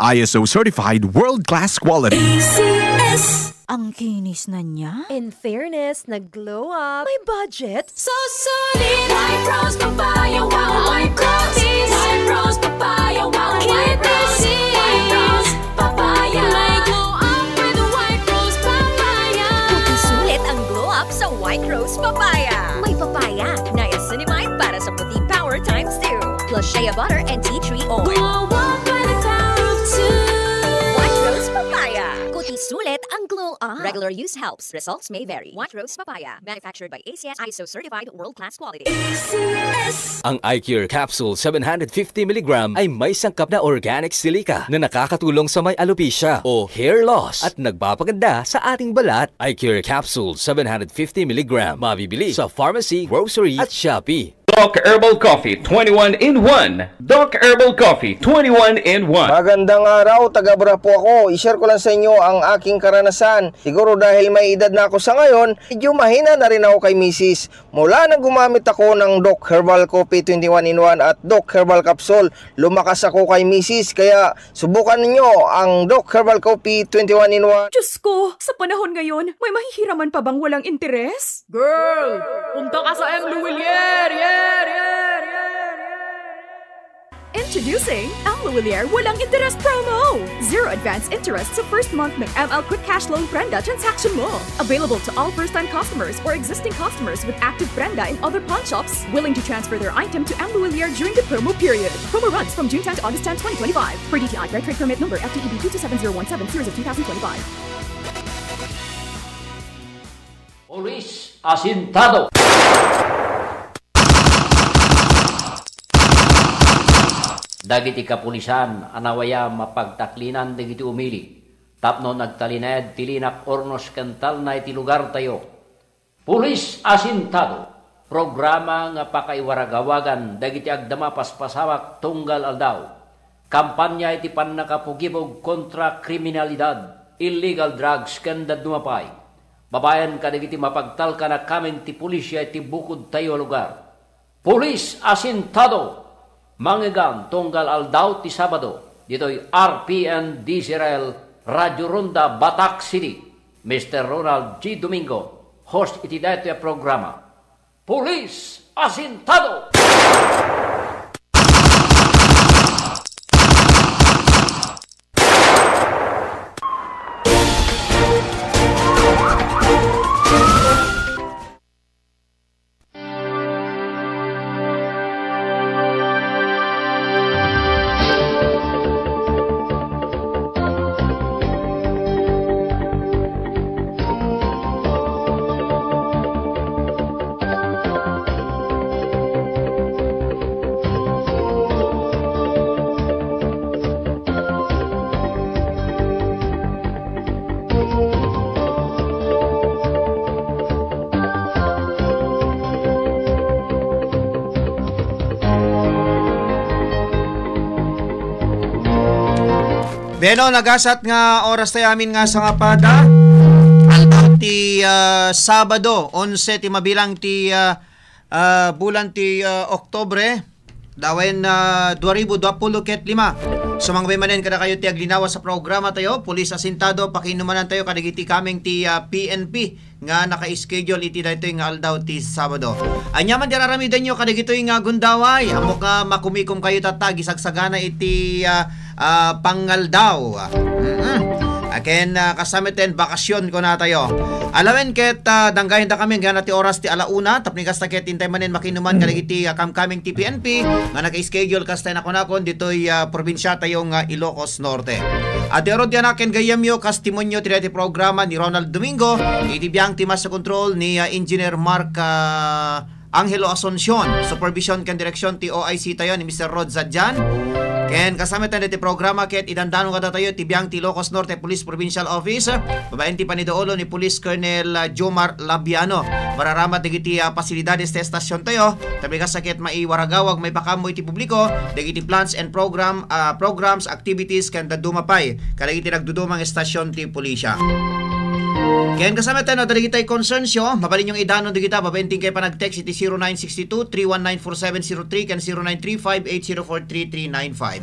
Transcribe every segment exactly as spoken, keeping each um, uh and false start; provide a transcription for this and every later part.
I S O certified world-class quality. A C S. Ang kinis na niya. In fairness, nag-glow up. May budget. So solid. White Rose Papaya, wow, White Rose. White Rose Papaya, wow, White Rose. White Rose Papaya. May glow up with White Rose Papaya. Puti sulit ang glow up sa White Rose Papaya. May papaya, niacinamide para sa puti power times two. Plus shea butter and tea tree oil. Glow up by the power of two. White Rose Papaya. Puti sulit ang glow up. Regular use helps. Results may vary. White Rose Papaya. Manufactured by A C S, I S O certified, world-class quality. Ang eye care capsule seven hundred fifty milligram ay may sangkap na organic silica na nakakatulong sa may alopecia o hair loss at nagpapaganda sa ating balat. Eye care capsule seven hundred fifty milligram. Mabibili sa pharmacy, grocery at Shopee. Doc Herbal Coffee twenty-one in one. Doc Herbal Coffee twenty-one in one. Magandang araw, taga Brapo ako. I-share ko lang sa inyo ang aking karanasan. Siguro dahil may edad na ako sa ngayon, medyo mahina na rin ako kay misis. Mula nang gumamit ako ng Doc Herbal Coffee twenty-one in one at Doc Herbal Capsule, lumakas ako kay misis. Kaya subukan ninyo ang Doc Herbal Coffee twenty-one in one. Diyos ko, sa panahon ngayon, may mahihiraman pa bang walang interes? Girl, punta ka sa M. Luwilier! Yer, yer, yer, yer, yer. Introducing M. Luwilier Walang Interes Promo! Zero advance interest sa first month ng M L Quick Cash Loan Prenda transaction mo. Available to all first-time customers or existing customers with active Prenda in other pawn shops willing to transfer their item to M. Luwilier during the promo period. Promo runs from June tenth to August tenth, twenty twenty-five. Per D T I, Red Trade Permit Number F T E B two two seven zero one seven, Series of two thousand twenty-five. Pulis asintado. Dagiti kapulisan a nawayam a pagtaklinan dagiti umili tapno nagtalinaed ti linak ornos ken talna iti lugartayo. Pulis asintado, programa nga pakaiwaragawagan dagiti agdama paspasawak tunggal aldaw. Kampanya iti pannakapugibog kontra kriminalidad, illegal drugs, ken dadduma pay. Babaen kadagiti mapagtalkan a kameng ti pulisia iti bukodtayo a lugar. Pulis asintado! Mangngegam tunggal aldaw ti Sabado, ditoy R P N D Z R L, Radio Ronda, Batac City. Mister Ronald G. Domingo, host iti daytoy a programa. Pulis asintado! Bueno, nagasat nga oras tayo amin nga sangapada. Aldaw ti, ah, Sabado, onse ti mabilang ti, ah, ah, bulan ti, ah, Oktubre. Dawen, ah, dua ribu dua puluh ket lima. Sumangpet manen kadakayo ti aglinawa sa programa tayo, Pulis Asintado, pakinumanan tayo kadagiti kameng ti, ah, P N P nga naka-schedule iti daytoy nga aldaw ti Sabado. Ania man ti ar-aramidenyo kadagitoy nga gundaway? Ammok nga makumikom kayo tatta, agisagsagana iti, ah, ah, pangaldaw. Mm-mm. Aken, ah, kasami ten bakasyon ko natayo. Alawen ket, ah, danggayen da kami, gana ti oras ti ala una, tapno kasta ket intay manen makinuman kadagiti, ah, kamkaming ti P N P nga naka-schedule kasta nakunakon ditoy, ah, probinsya tayo nga Ilocos Norte. Adda rod ti anak ken gayyemyo, kas timonyo ti daytoy programa ni Ronald Domingo, iti biang ti master control ni, ah, Engineer Mark, ah, Angelo Asuncion, supervision ken direksyon ti O I C tayo ni Mister Rod Zadian. Ken kasama tayo ti programa ket idandano kada tayo ti biang ti Ilocos Norte Police Provincial Office, babaen ti paniduolo ni Police Colonel, ah, Jomar Labiano. Mararamat dagiti, ah, pasilidades ti estasyon tayo, tapno kasta ket maiwaragawag maipakammo iti publiko dagiti plans and program, ah, programs, activities, ken dadduma pay kadagiti nagdudumang estasyon ti pulisya. Ken kasama tayo, no, dagiti concerns yo, mabalin yung idanon dagita, babaen ti inkay panag-text iti zero nine six two, three one nine, four seven zero three ken zero nine three five, eight zero four, three three nine five.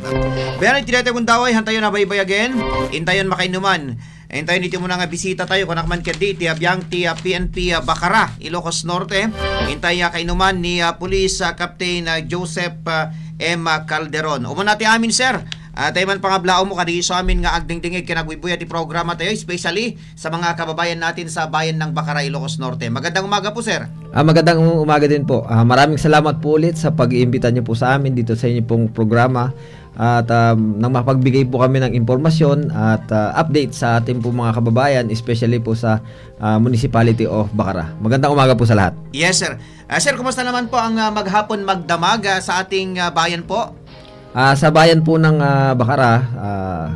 Bayan iti daytoy gundaway, hantayon a baybay again. Intayon makainuman. Intayon iti muna nga bisita tayo, kunak man ket di, iti abiang ti, ah, P N P, ah, Bacara, Ilocos Norte. Intay, ah, kainuman ni, ah, Police, ah, Captain, ah, Joseph, ah, M. Calderon. Umuna ti amin, sir. Ah, tayo man pangablaom mo, kadi isu amin nga agdingdingig ken agbuybuya ti programa tayo, especially sa mga kababayan natin sa bayan ng Bacara, Ilocos Norte. Magandang umaga po, sir. Ah, magandang um-, umaga din po. Ah, maraming salamat po ulit sa pag-iimbita niyo po sa amin dito sa inyo pong programa. At, um, nang mapagbigay po kami ng impormasyon at, ah, update sa ating po mga kababayan, especially po sa, ah, Municipality of Bacara. Magandang umaga po sa lahat. Yes, sir. Ah, sir, kumusta naman po ang, ah, maghapon magdamag, ah, sa ating, ah, bayan po? Ah, sa bayan po ng, ah, Bacara, ah,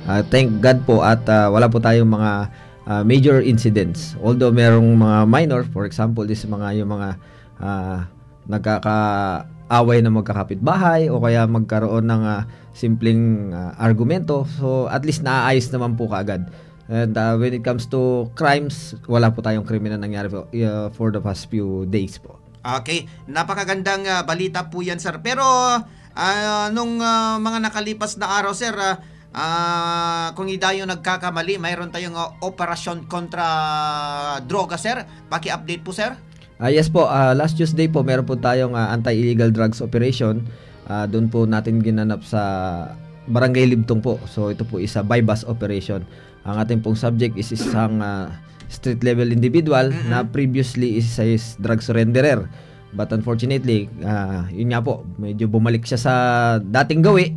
ah, thank God po at, ah, wala po tayong mga, ah, major incidents. Although merong mga minor, for example, this mga, yung mga, ah, nagkakaaway na magkakapitbahay o kaya magkaroon ng, ah, simpleng, ah, argumento. So, at least naaayos naman po kaagad. And, ah, when it comes to crimes, wala po tayong krimen na nangyari po, ah, for the past few days po. Okay, napakagandang, ah, balita po yan, sir. Pero, ah, nung, ah, mga nakalipas na araw, sir, ah, ah, kung idayo nagkakamali, mayroon tayong, ah, operasyon kontra droga, sir. Paki-update po, sir. Ah, yes po, ah, last Tuesday po, meron po tayong, ah, anti-illegal drugs operation. Ah, doon po natin ginanap sa Barangay Libtong po. So, ito po is a buy-bust operation. Ang ating pong subject is isang, ah, street level individual Mm-mm. na previously is a s-, drug surrenderer. But unfortunately, ah, yun nga po, medyo bumalik siya sa dating gawi.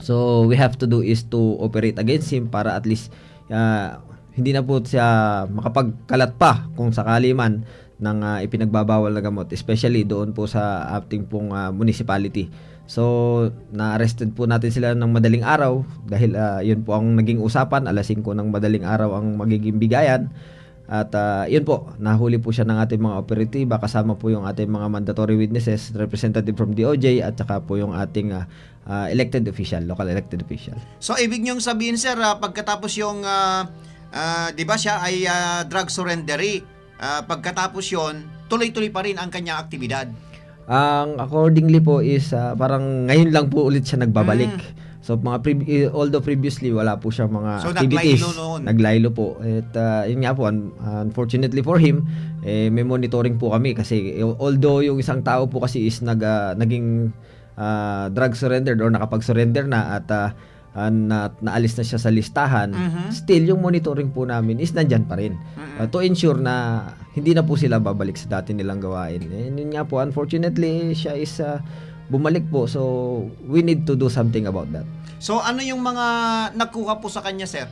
So, we have to do is to operate against him para at least, ah, hindi na po siya makapagkalat pa kung sakali man ng, ah, ipinagbabawal na gamot, especially doon po sa ating pong, ah, municipality. So, na-arrested po natin sila ng madaling araw dahil, ah, yun po ang naging usapan, alas singko ng madaling araw ang magiging bigayan. At, ah, yun po, nahuli po siya ng ating mga operatiba kasama po yung ating mga mandatory witnesses, representative from D O J at saka po yung ating, ah, ah, elected official, local elected official. So, ibig niyong sabihin, sir, ah, pagkatapos yung, ah, ah, di ba siya ay, ah, drug surrenderee, ah, pagkatapos yon, tuloy-tuloy pa rin ang kanyang aktibidad? Ang accordingly po is, ah, parang ngayon lang po ulit siya nagbabalik. Mm. So, mga pre-, eh, although previously wala po siya mga So, activities, naglaylo noon. Naglaylo po. At, ah, yun nga po, un-, unfortunately for him, eh, may monitoring po kami kasi, eh, although yung isang tao po kasi is nag-, ah, naging, ah, drug surrendered or nakapag-surrender na at, ah, ah, na, naalis na siya sa listahan, Mhm. still yung monitoring po namin is nandyan pa rin. Mm-mm. Ah, to ensure na hindi na po sila babalik sa dati nilang gawain. And yun nga po, unfortunately, siya is, ah, bumalik po. So, we need to do something about that. So, ano yung mga nakuha po sa kanya, sir?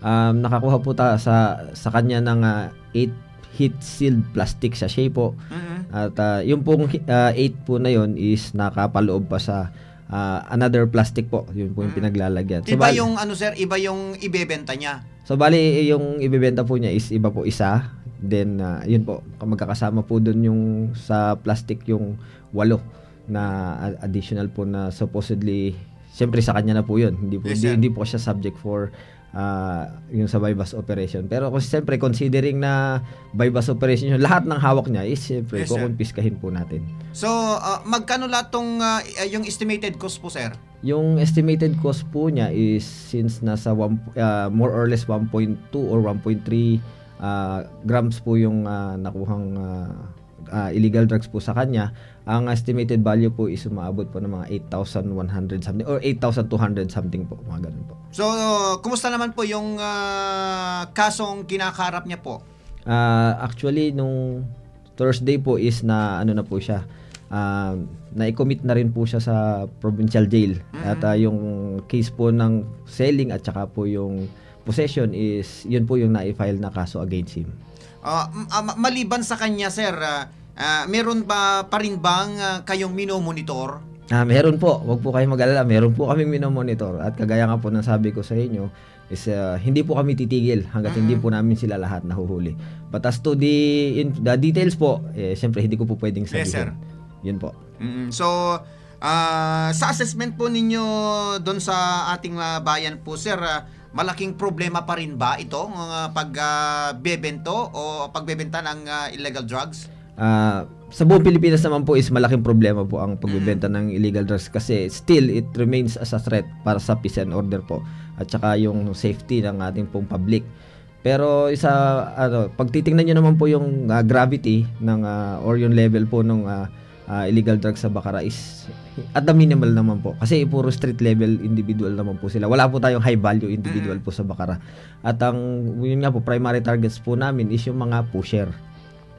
Um, nakakuha po ta sa, sa kanya ng, ah, eight heat sealed plastic sachet po. Mm-mm. At, ah, yung pong, ah, eight po na yon is nakapaloob pa sa, ah, another plastic po. Yun po yung Mm. pinaglalagyan. So, Iba bali yung ano, sir, iba yung ibebenta niya? So, bali, yung ibebenta po niya is iba po isa. Then, ah, yun po, magkakasama po dun yung sa plastic yung walo na a-, additional po na supposedly, siyempre sa kanya na po yun. Hindi po, Yes, hindi, sir. hindi po siya subject for, ah, yung sa buy-bust operation. Pero kung siyempre, considering na buy-bust operation yung lahat ng hawak niya, is siyempre, Yes, sir. kukumpiskahin po natin. So, ah, magkano lahat tong, ah, y-, ah, yung estimated cost po, sir? Yung estimated cost po niya is since nasa one, ah, more or less one point two or one point three, ah, grams po yung, ah, nakuhang, ah, ah, illegal drugs po sa kanya, ang estimated value po is umaabot po ng mga eight thousand one hundred something or eight thousand two hundred something po, mga ganun po. So, kumusta naman po yung, ah, kasong kinakaharap niya po? Ah, actually, nung Thursday po is na, ano na po siya, ah, na-commit na rin po siya sa provincial jail. Mm. At, ah, yung case po ng selling at saka po yung possession is, yun po yung na-file na kaso against him. Ah, m-, ah, ma-, maliban sa kanya, sir, ah, ah, meron ba pa rin bang, ah, kayong minomonitor? Ah, meron po. Huwag po kayong mag-alala. Meron po kaming minomonitor. At kagaya nga po ng sabi ko sa inyo, is, ah, hindi po kami titigil hanggat hindi Mm-mm. po namin sila lahat nahuhuli. But as to the in-, the details po, eh, siyempre, hindi ko po pwedeng Yes, sir. sabihin. Yun po. Mm-mm. So, ah, sa assessment po ninyo doon sa ating, ah, bayan po, sir, ah, Malaking problema pa rin ba ito, nga pag, ah, bebento o pagbebenta ng, ah, illegal drugs? Ah, sa buong Pilipinas naman po is malaking problema po ang pagbebenta ng illegal drugs kasi still it remains as a threat para sa peace and order po at saka yung safety ng ating pong public. Pero isa, ano, pag titingnan niyo naman po yung, ah, gravity ng, ah, or yung level po ng, ah, ah, illegal drugs sa Bacara is at the minimal naman po. Kasi puro street level individual naman po sila. Wala po tayong high value individual Mm. po sa Bacara. At ang, yun nga po, primary targets po namin is yung mga pusher.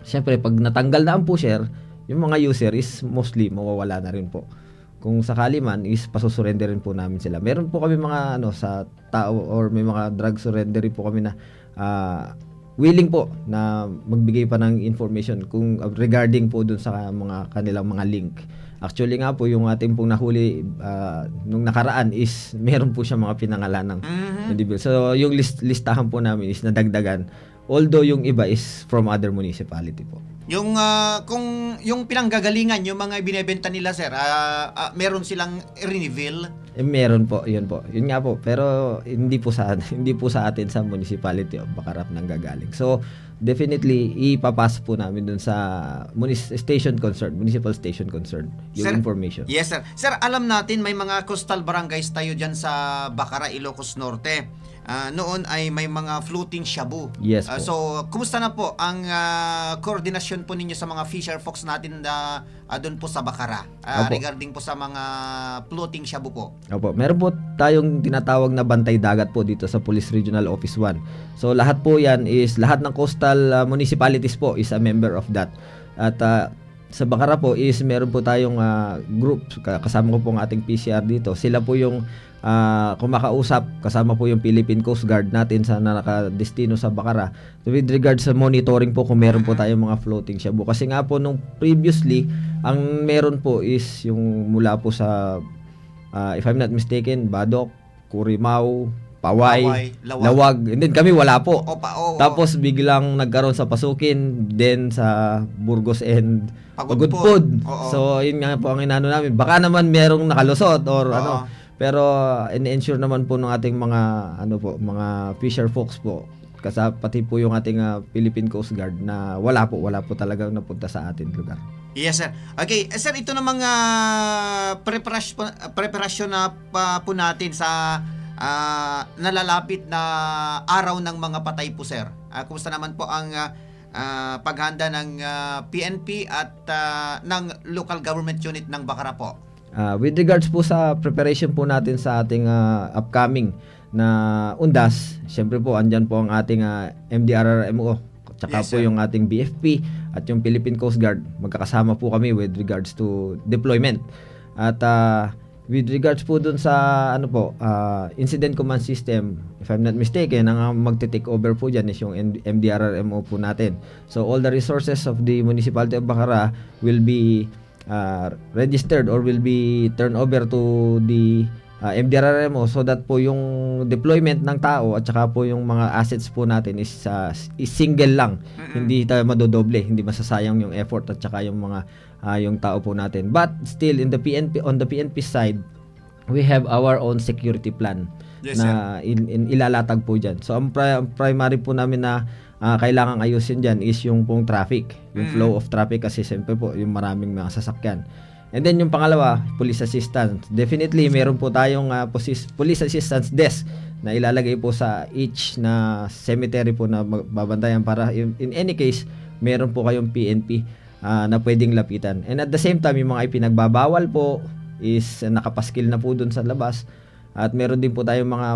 Siyempre, pag natanggal na ang pusher, yung mga user is mostly mawawala na rin po. Kung sakali man, is pasusurenderin po namin sila. Meron po kami mga, ano, sa tao or may mga drug surrender po kami na, ah, willing po na magbigay pa ng information kung, ah, regarding po dun sa mga kanilang mga link. Actually nga po, yung ating pong nahuli, ah, nung nakaraan is meron po siya mga pinangalanang Mhm. individual. So, yung list-, listahan po namin is nadagdagan. Although yung iba is from other municipality po. Yung, ah, kung yung pinanggagalingan, yung mga ibinebenta nila, sir, ah, ah, meron silang reveal? Eh, meron po, yun po. Yun nga po, pero hindi po sa, hindi po sa atin sa Municipality of Bacarap nanggagaling. So, definitely, ipapas po namin dun sa munis-, station concern, municipal station concern, yung Sir, information. Yes, sir. Sir, alam natin may mga coastal barangays tayo dyan sa Bacara, Ilocos Norte. Ah, noon ay may mga floating shabu. Yes Ah, po. So, kumusta na po ang, ah, koordinasyon po ninyo sa mga fisher folks natin na, ah, doon po sa Bacara, ah, Opo. regarding po sa mga floating shabu po? Opo, meron po tayong tinatawag na bantay dagat po dito sa Police Regional Office one. So, lahat po yan is, lahat ng coastal, ah, municipalities po is a member of that. At, ah, sa Bacara po is meron po tayong, ah, group, ka-, kasama ko po ang ating P C R dito. Sila po yung, ah, kumakausap, kasama po yung Philippine Coast Guard natin sa na nakadestino sa Bacara. So, with regards sa monitoring po, kung meron po Mm. tayong mga floating shabu. Kasi nga po, nung previously, ang meron po is yung mula po sa, ah, if I'm not mistaken, Badoc, Curimaw, Paway, Paway, Lawag. Lawag. And then kami wala po. O, pa-, oo. Tapos biglang nagkaroon sa Pasukin, then sa Burgos and Pagudpud. Pagudpud. Oo. So, yun nga po ang inano namin. Baka naman merong nakalusot or Oo. ano. Pero, in-ensure naman po ng ating mga, ano po, mga fisher folks po. Kasa-, pati po yung ating, ah, Philippine Coast Guard na wala po, wala po talagang napunta sa ating lugar. Yes, sir. Okay, eh, sir, ito namang, ah, preparas-, preparasyon na pa po natin sa, ah, nalalapit na araw ng mga patay po, sir. Ah, kumusta naman po ang, ah, ah, paghahanda ng, ah, P N P at, ah, ng local government unit ng Bacara po? Ah, with regards po sa preparation po natin sa ating, ah, upcoming na undas, siyempre po, andyan po ang ating, ah, M D R R M O, tsaka Yes, po sir. yung ating B F P at yung Philippine Coast Guard. Magkakasama po kami with regards to deployment. At, ah, with regards po dun sa, ano po, ah, incident command system, if I'm not mistaken, ang, ah, magte-take over po dyan is yung M-, M D R R M O po natin. So, all the resources of the Municipality of Bacara will be, ah, registered or will be turned over to the, ah, M D R R M O so that po yung deployment ng tao at saka po yung mga assets po natin is, ah, is single lang. Mm-mm. Hindi tayo madodoble, hindi masasayang yung effort at saka yung mga, ah, yung tao po natin. But still, in the P N P, on the P N P side, we have our own security plan Yes, na sir. in, in, ilalatag po dyan. So, ang pri-, ang primary po namin na, ah, kailangang ayusin dyan is yung pong traffic, yung Mm. flow of traffic kasi siyempre po, yung maraming mga sasakyan. And then yung pangalawa, police assistance. Definitely, meron po tayong, ah, posis-, police assistance desk na ilalagay po sa each na cemetery po na magbabantayan para in, in any case, meron po kayong P N P, ah, na pwedeng lapitan. And at the same time, yung mga ipinagbabawal po is, ah, nakapaskil na po dun sa labas. At meron din po tayong mga,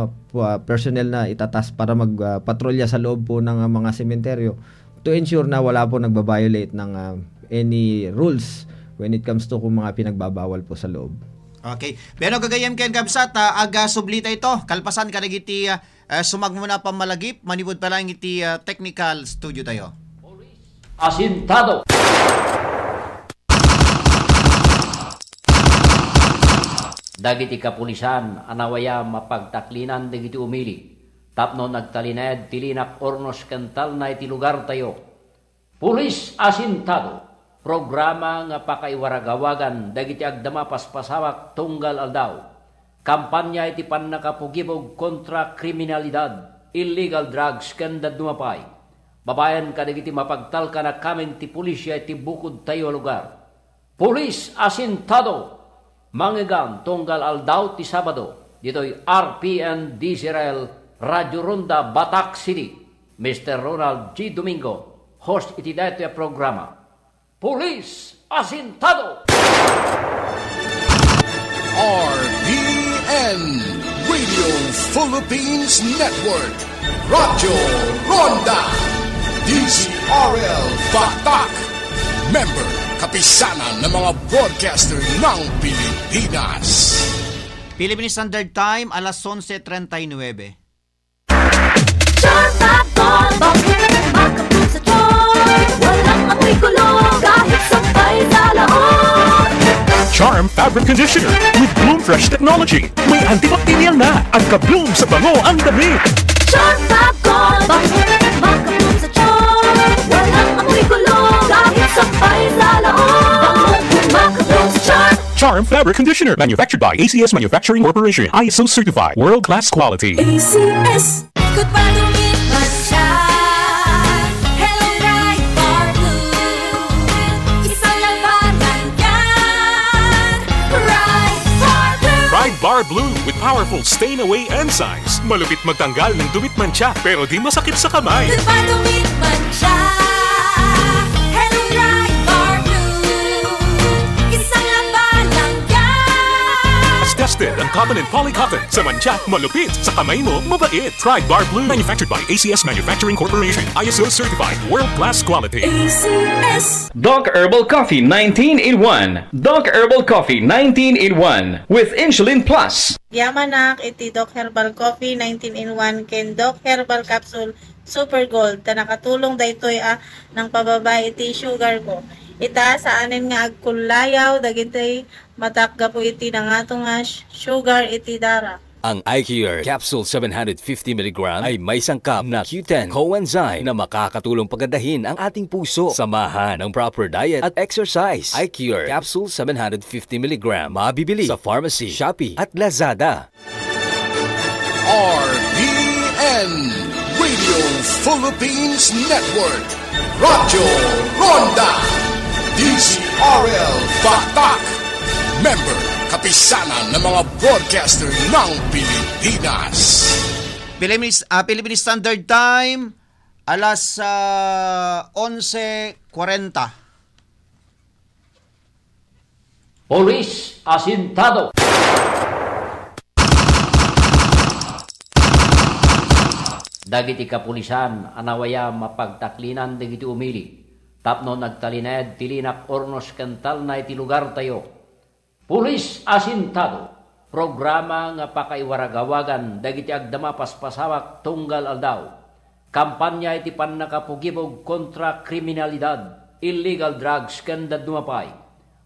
ah, personnel na itatask para mag, ah, patrolya sa loob po ng, ah, mga sementeryo to ensure na wala po nagba-violate ng, ah, any rules when it comes to kung mga pinagbabawal po sa loob. Okay. Pero gagayem ken kabsat, ah, aga sublita ito. Kalpasan kadagiti, ah, ah, sumagmamano a pammalagip, manipud pa lang iti, ah, technical studio tayo. Asintado. Dagiti kapulisan a nawayam a pagtaklinan dagiti umili tapno nagtalinaed ti linak ornos ken talna iti lugartayo. Pulis Asintado, programa nga pakaiwaragawagan dagiti agdama paspasawak tunggal aldaw. Kampanya iti pannakapugibog kontra kriminalidad, illegal drugs, ken dadduma pay. Babaen kadagiti mapagtalkan a kameng ti pulisya iti bukodtayo a lugar. Pulis Asintado, mangngegan tunggal aldaw ti Sabado, ditoy R P N D Z R L, Radyo Ronda, Batac City. Mister Ronald G Domingo, host iti daytoy a programa. Pulis Asintado! R P N Radio Philippines Network, Radyo Ronda, D Z R L Batac, member, Kapisanan ng mga Broadcaster ng Pilipinas. Philippine Standard Time, alas onse treinta y nueve. Charm Fabric Conditioner. Walang amoy kulo kahit sampay sa laot. Charm Fabric Conditioner with Bloom Fresh Technology. May antibacterial na at ka-bloom sa bango ang damit. Charm Fab Gold. Maka-bloom sa charm. Walang amoy kulo kahit sampay sa laot. Bangong maka-bloom sa charm. Charm Fabric Conditioner. Manufactured by A C S Manufacturing Corporation. I S O certified. World class quality. A C S. Good pa dumiman siya. Hello, Pride Bar Blue. Isang labanan yan. Pride Bar Blue. Pride Bar Blue with powerful stain away enzymes. Malupit magtanggal ng dumitmantsa, pero di masakit sa kamay. Good pa dumiman siya. Hello, Pride Bar Blue. Isang labanan yan. Tested ang cotton and poly cotton. Sa mantsa, malupit. Sa kamay mo, mabait. Pride Bar Blue. Manufactured by A C S Manufacturing Corporation. I S O certified. World class quality. A C S. Doc Herbal Coffee nineteen in one. Doc Herbal Coffee nineteen in one with Insulin Plus. Yamanak iti Doc Herbal Coffee nineteen in one ken Doc Herbal Capsule Super Gold. Ta nakatulong daytoy a nangpababa iti sugar ko. Ita, saanen nga agkullayaw dagiti matak gapu iti nangato nga sh-, sugar iti dara. Ang iCure Capsule seven hundred fifty milligram ay may sangkap na Q ten coenzyme na makakatulong pagandahin ang ating puso. Samahan ng proper diet at exercise. iCure Capsule seven hundred fifty milligram, mabibili sa pharmacy, Shopee, at Lazada. R P N Radio Philippines Network, Radyo Ronda, D Z R L Batac, member, Kapisanan ng mga Broadcaster ng Pilipinas. Philippines, ah, Philippine Standard Time, alas, ah, onse kwarenta. Pulis Asintado. Dagiti kapulisan a nawayam a pagtaklinan dagiti umili tapno nagtalinaed ti linak, urnos ken talna iti lugartayo. Pulis Asintado, programa nga pakaiwaragawagan dagiti agdama paspasamak tunggal aldaw. Kampanya iti pannakapugibog kontra kriminalidad, illegal drugs, ken dadduma pay.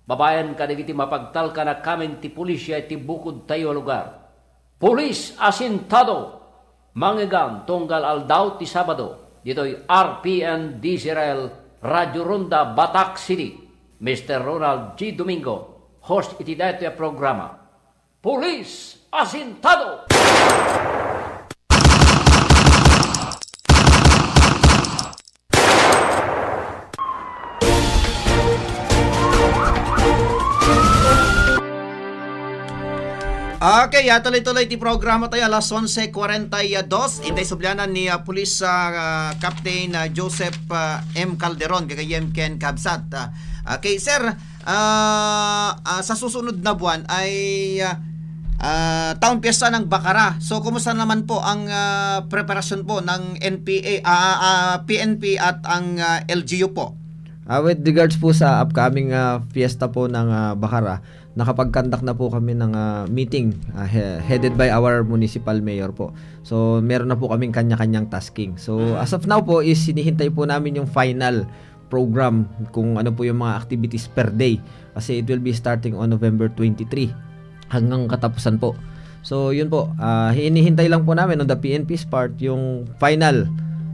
Babaen kadagiti mapagtalkan a kameng ti pulisya iti bukodtayo a lugar. Pulis Asintado, mangngegan tunggal aldaw ti Sabado, ditoy R P N D Z R L, Radyo Ronda, Batac City. Mister Ronald G Domingo, host iti daytoy a programa. Pulis Asintado! Okay, ah, tuloy-tuloy ti programa tayo, alas onse kwarenta y dos. Itay sublianan ni, ah, Police, ah, Captain, ah, Joseph, ah, M Calderon, gagayyem ken kabsat. Ah, okay, sir, ah, ah, sa susunod na buwan ay, ah, ah, taon piyesta ng Bakara. So, kumusta naman po ang, ah, preparasyon po ng N P A, ah, ah, P N P at ang, ah, L G U po? Ah, with regards po sa upcoming, ah, fiesta po ng, ah, Bakara, nakapag-conduct na po kami ng, ah, meeting, ah, he-, headed by our municipal mayor po. So, meron na po kaming kanya-kanyang tasking. So, Mm. as of now po is hinihintay po namin yung final program kung ano po yung mga activities per day. Kasi it will be starting on November twenty-three hanggang katapusan po. So, yun po, ah, hinihintay lang po namin on the P N P's part yung final,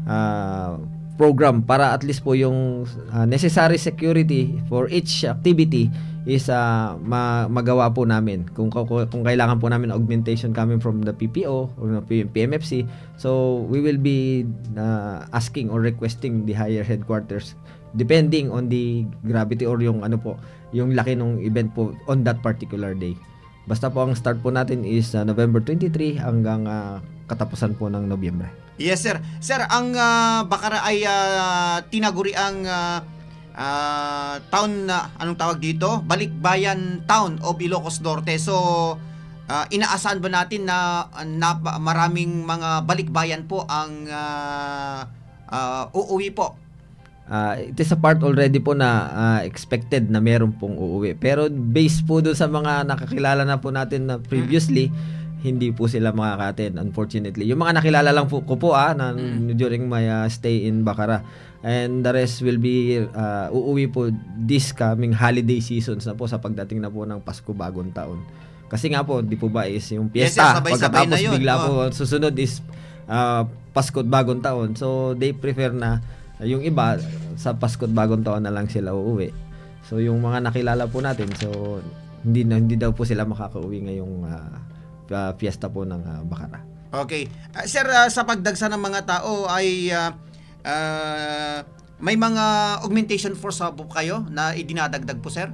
ah, program para at least po yung, ah, necessary security for each activity is, ah, ma-, magawa po namin. Kung, kung, kung kailangan po namin augmentation coming from the P P O or the P-, P M F C, so we will be, ah, asking or requesting the higher headquarters depending on the gravity or yung ano po, yung laki ng event po on that particular day. Basta po ang start po natin is, ah, November twenty-three hanggang, ah, katapusan po ng Nobyembre. Yes, sir. Sir, ang, ah, Bacara ay, ah, tinaguriang, ah, ah, town na, anong tawag dito? Balikbayan Town of Ilocos Norte. So, ah, inaasahan ba natin na, na maraming mga balikbayan po ang, ah, ah, uuwi po? Ah, it is a part already po na, ah, expected na meron pong uuwi. Pero based po dun sa mga nakakilala na po natin na previously, hindi po sila makaka-attend, unfortunately. Yung mga nakilala lang po ko po, ah, na Mm. during my, ah, stay in Bacara. And the rest will be, ah, uuwi po this coming holiday seasons na po sa pagdating na po ng Pasko, Bagong Taon. Kasi nga po, di po ba, is yung Yes, sir, piyesta, sabay-sabay pagkatapos na yun. bigla Oh. po, susunod is, ah, Pasko at Bagong Taon. So, they prefer na, ah, yung iba, sa Pasko at Bagong Taon na lang sila uuwi. So, yung mga nakilala po natin, so, hindi na, hindi daw po sila makakauwi ngayong, ah, pa-, piyesta po ng, ah, Bacara. Okay. Ah, sir, ah, sa pagdagsa ng mga tao ay, ah, ah, may mga augmentation force pa po kayo na idinadagdag po, sir?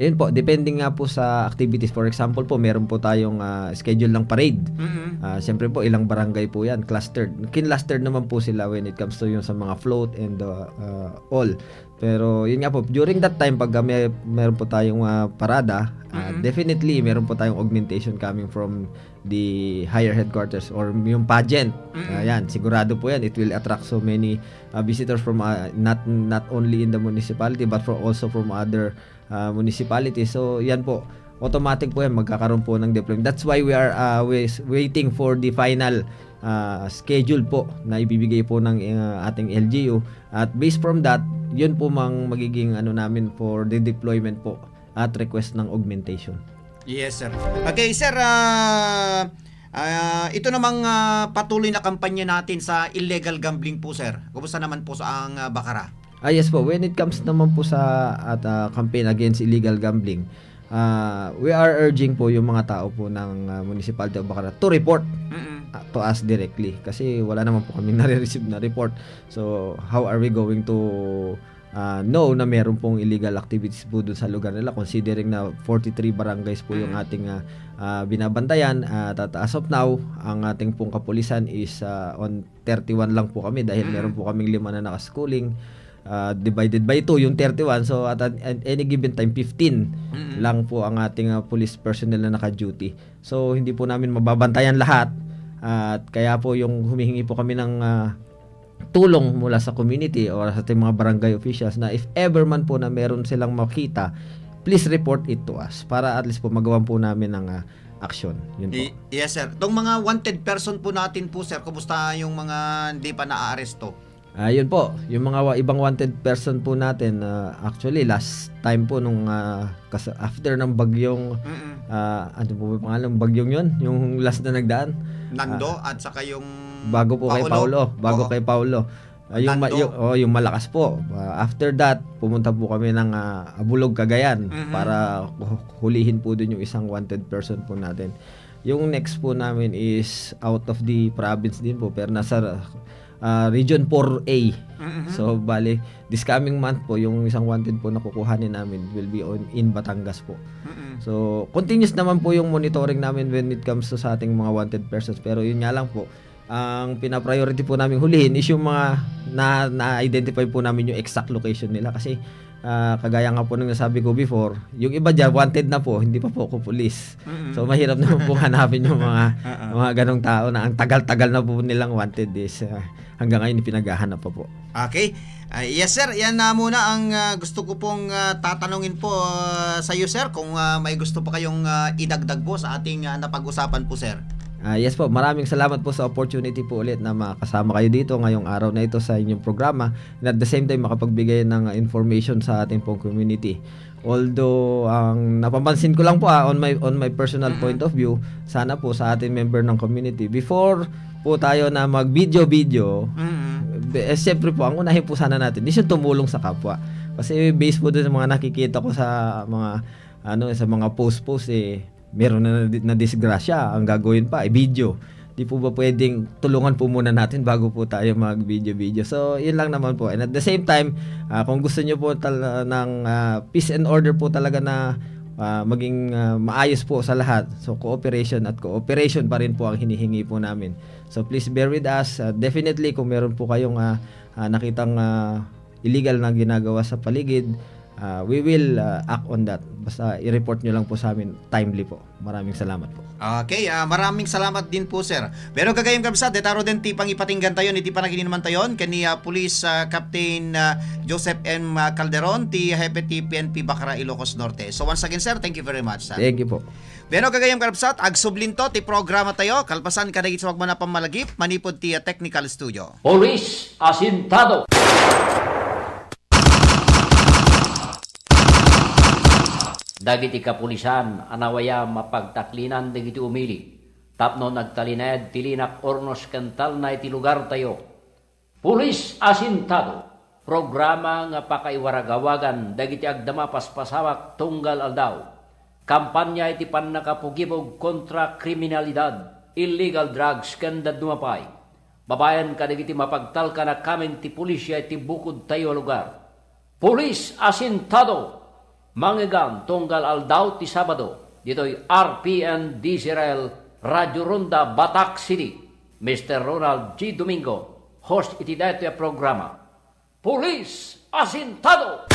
Yun po, depende nga po sa activities. For example po, meron po tayong, ah, schedule ng parade. Mm-mm. Ah, siyempre po, ilang barangay po yan, clustered. Kinlustered naman po sila when it comes to yung sa mga float and, uh, uh, all. Pero yun nga po, during that time, pag, ah, may, meron po tayong, ah, parada, ah, Mm-mm. definitely, meron po tayong augmentation coming from the higher headquarters or yung pageant. Mm-mm. Ah, yan, sigurado po yan. It will attract so many, ah, visitors from, ah, not, not only in the municipality, but for also from other, ah, municipalities. So, yan po. Automatic po yan. Magkakaroon po ng deployment. That's why we are, ah, wais-, waiting for the final, ah, schedule po na ibibigay po ng, ah, ating L G U. At based from that, yun po mang magiging ano namin for the deployment po at request ng augmentation. Yes, sir. Okay, sir, ah, ah, ito namang, ah, patuloy na kampanya natin sa illegal gambling po, sir. Kumusta naman po sa ang, ah, Bacara? Ah, yes po. When it comes naman po sa at, ah, campaign against illegal gambling, ah, we are urging po yung mga tao po ng, ah, Municipality of Bacara to report, Mm-mm. ah, to us directly. Kasi wala naman po kaming nare-receive na report. So, how are we going to, ah, know na meron pong illegal activities po dun sa lugar nila, considering na forty-three barangays po yung Mm. ating, ah, ah, binabantayan? At, at as of now, ang ating pong kapulisan is, ah, on thirty-one lang po kami dahil Mm. meron po kaming lima na nakaschooling. Ah, divided by two yung thirty-one. So, at an, an any given time, fifteen Mm. lang po ang ating, ah, police personnel na naka-duty. So, hindi po namin mababantayan lahat. At kaya po yung humihingi po kami ng, ah, tulong mula sa community or sa ating mga barangay officials na if ever man po na meron silang makita, please report it to us para at least po magawan po namin ng, ah, aksyon. Yun po. Y-, yes, sir. Itong mga wanted person po natin po, sir, kumusta yung mga hindi pa naaaresto? Ah, yun po, yung mga wa-, ibang wanted person po natin, ah, actually, last time po nung, ah, kas-, after ng bagyong, Mm-mm. ah, ano po ba yung pangalan? Bagyong yun? Yung last na nagdaan? Nando Ah, at saka yung bago po kay Paolo. Paolo. Bago Oo. kay Paolo. Ah, yung ma-, Nando. yung, oh, yung malakas po. Ah, after that, pumunta po kami ng, ah, Abulog, Cagayan Mhm. para hu-, hulihin po dun yung isang wanted person po natin. Yung next po namin is out of the province din po, pero nasa, ah, Region four A. Mhm. So, bali, this coming month po, yung isang wanted po na kukuhanin namin will be on, in Batangas po. Mhm. So, continuous naman po yung monitoring namin when it comes to sa ating mga wanted persons. Pero yun nga lang po, ang pina-priority po naming hulihin is yung mga na, na-identify po namin yung exact location nila. Kasi, ah, kagaya nga po ng nasabi ko before, yung iba dyan, wanted na po, hindi pa po ako pulis. Mm-mm. So, mahirap naman pong hanapin yung mga, Oo. mga ganong tao na ang tagal-tagal na po nilang wanted is, ah, hanggang ngayon pinaghahanap pa po. Okay. Ah, yes, sir. Yan na muna ang, ah, gusto ko pong, ah, tatanungin po, ah, sa iyo, sir, kung, ah, may gusto pa kayong, ah, idagdag po sa ating, ah, napag-usapan po, sir. Ah, yes po, maraming salamat po sa opportunity po ulit na makasama kayo dito ngayong araw na ito sa inyong programa, and at the same time makapagbigay ng, ah, information sa ating pong community. Although ang napapansin ko lang po, ah, on my, on my personal Mm-mm. point of view, sana po sa ating member ng community, before po tayo na mag-video-video, Mm-mm. be-, eh, siyempre po, ang unahin po sana natin is yung tumulong sa kapwa. Kasi based po dun sa mga nakikita ko sa mga, ano, sa mga post-post, eh, meron na nadi-, nadisgrasya, ang gagawin pa, i-video. Di po ba pwedeng tulungan po muna natin bago po tayo mag-video-video? So, yun lang naman po. And at the same time, ah, kung gusto nyo po tal-, ng, ah, peace and order po talaga na, ah, maging, ah, maayos po sa lahat, so cooperation at cooperation pa rin po ang hinihingi po namin. So, please bear with us. Ah, definitely, kung meron po kayong, ah, ah, nakitang, ah, illegal na ginagawa sa paligid, ah, we will, ah, act on that. Basta i-report nyo lang po sa amin, timely po. Maraming salamat po. Okay, ah, maraming salamat din po, sir. Pero gagayem, kabsat, deta ruden ti pangipatinggan tayon iti panagininaman tayon ken ni, ah, Police, ah, Captain, ah, Joseph M. Calderon, ti Hepe ti P N P Bacara, Ilocos Norte. So once again, sir, thank you very much, sir. Thank you po. Bueno, gagayem, kabsat, agsublinto ti programa tayo, kalpasan kadagiti sumagmamano a pammalagip manipud ti, ah, technical studio. Police Asintado. Dagiti kapulisan a nawayam a pagtaklinan dagiti umili tapno nagtalinaed ti linak urnos ken talna iti lugartayo. Police Asintado, programa nga pakaiwaragawagan dagiti agdama paspasawak tunggal aldaw. Kampanya iti pannakapugibog kontra kriminalidad, illegal drugs, ken dadduma pay. Babaen kadagiti mapagtalkan a kameng ti pulisya iti bukodtayo a lugar. Police Asintado! Mangegam tunggal aldaw ti Sabado, ditoy R P N D Z R L, Radyo Ronda, Batac City. Mister Ronald G. Domingo, host iti daytoy a programa. Police Asintado!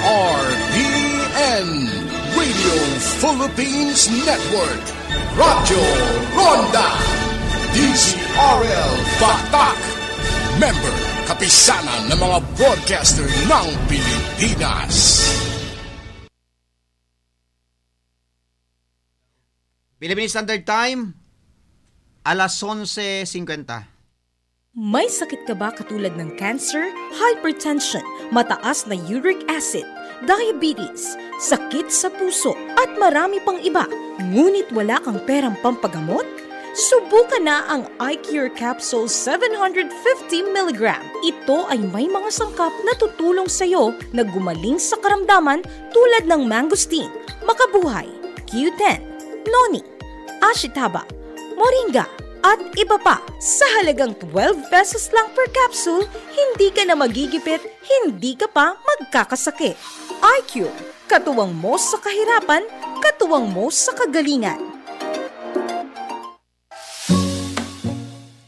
R P N Radio Philippines Network, Radyo Ronda, D Z R L Batac, member, Kapisanan ng mga Broadcaster ng Pilipinas. Philippine Standard Time, alas onse cincuenta. May sakit ka ba katulad ng cancer, hypertension, mataas na uric acid, diabetes, sakit sa puso, at marami pang iba, ngunit wala kang perang pampagamot? Subukan na ang I Cure Capsule seven hundred fifty milligram. Ito ay may mga sangkap na tutulong sa iyo na gumaling sa karamdaman tulad ng mangosteen, makabuhay, Q ten, noni, ashitaba, moringa, at iba pa. Sa halagang twelve pesos lang per capsule, hindi ka na magigipit, hindi ka pa magkakasakit. I Cure, katuwang mo sa kahirapan, katuwang mo sa kagalingan.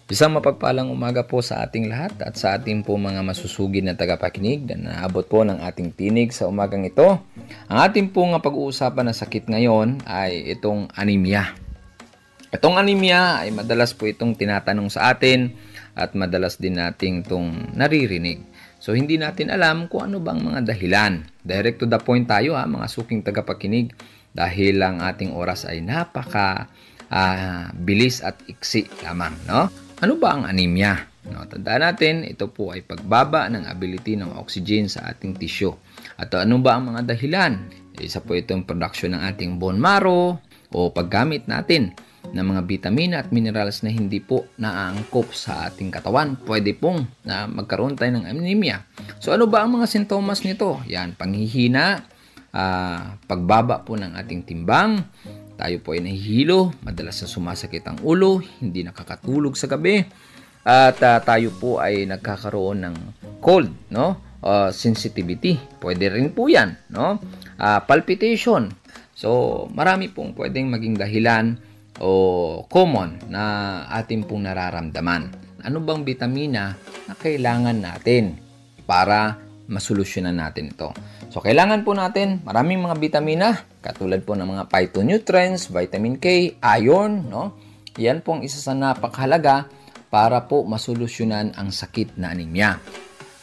Isang mapagpalang umaga po sa ating lahat at sa ating po mga masusugid na tagapakinig na naabot po ng ating tinig sa umagang ito. Ang ating po nga pag-uusapan na sakit ngayon ay itong anemia. Itong anemia ay madalas po itong tinatanong sa atin at madalas din nating itong naririnig. So, hindi natin alam kung ano bang mga dahilan. Direct to the point tayo, ha, mga suking tagapakinig, dahil ang ating oras ay napaka, ah, bilis at iksi lamang, no? Ano ba ang anemia? No, tandaan natin, ito po ay pagbaba ng ability ng oxygen sa ating tissue. At ano ba ang mga dahilan? Isa po itong production ng ating bone marrow o paggamit natin ng mga bitamina at minerals na hindi po naaangkop sa ating katawan. Pwede pong na magkaroon tayo ng anemia. So, ano ba ang mga sintomas nito? Yan, panghihina, ah, pagbaba po ng ating timbang, tayo po ay nahihilo, madalas na sumasakit ang ulo, hindi nakakatulog sa gabi, at, ah, tayo po ay nagkakaroon ng cold, no? Ah, sensitivity, pwede rin po yan, no? Ah, palpitation. So, marami pong pwedeng maging dahilan o common na atin pong nararamdaman. Ano bang bitamina na kailangan natin para masolusyonan natin ito? So, kailangan po natin maraming mga bitamina, katulad po ng mga phytonutrients, vitamin K, iron, no? Yan po ang isa sa napakahalaga para po masolusyonan ang sakit na anemia.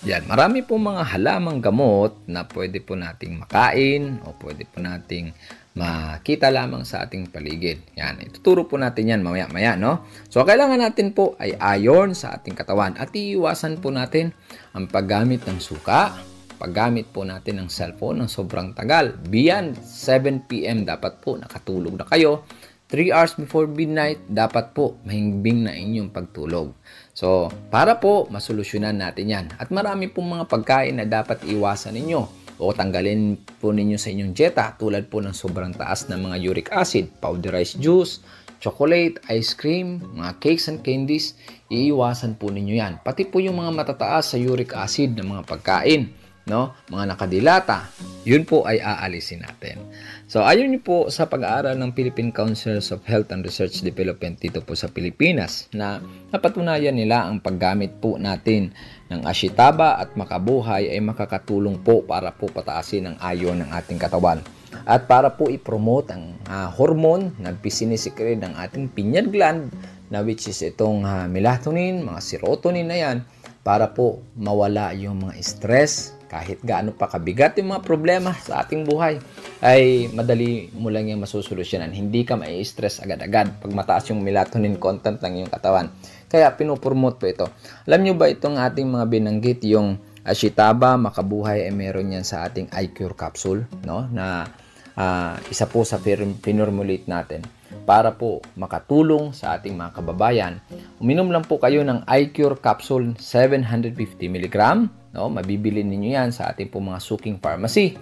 Yan, marami po mga halamang gamot na pwede po nating makain o pwede po nating makita lamang sa ating paligid. Yan, ituturo po natin yan mamaya-maya, no? So, kailangan natin po ay iron sa ating katawan at iiwasan po natin ang paggamit ng suka, paggamit po natin ng cellphone ng sobrang tagal. Beyond seven p m dapat po nakatulog na kayo. Three hours before midnight, dapat po mahimbing na inyong pagtulog. So, para po masolusyonan natin yan. At marami pong mga pagkain na dapat iwasan ninyo o tanggalin po ninyo sa inyong dieta, tulad po ng sobrang taas ng mga uric acid, powderized juice, chocolate, ice cream, mga cakes and candies, iiwasan po ninyo yan. Pati po yung mga matataas sa uric acid na mga pagkain, no? Mga nakadilata, yun po ay aalisin natin. So, ayon niyo po sa pag-aaral ng Philippine Councils of Health and Research Development dito po sa Pilipinas, na napatunayan nila ang paggamit po natin ng ashitaba at makabuhay ay makakatulong po para po pataasin ang iron ng ating katawan. At para po i-promote ang, ah, hormone na pisinisecrete ng ating pineal gland, na which is itong, ah, melatonin, mga serotonin na yan, para po mawala yung mga stress, kahit gaano pa kabigat yung mga problema sa ating buhay, ay madali mo lang yung masusolusyonan. Hindi ka mai-stress agad-agad pag mataas yung melatonin content ng iyong katawan. Kaya pinopromote po ito. Alam nyo ba itong ating mga binanggit, yung ashitaba, makabuhay, ay meron yan sa ating I Cure capsule, no? Na, ah, isa po sa fir-, finormulate natin para po makatulong sa ating mga kababayan. Uminom lang po kayo ng I Cure capsule seven hundred fifty milligram, no? Mabibili ninyo yan sa ating po mga suking pharmacy.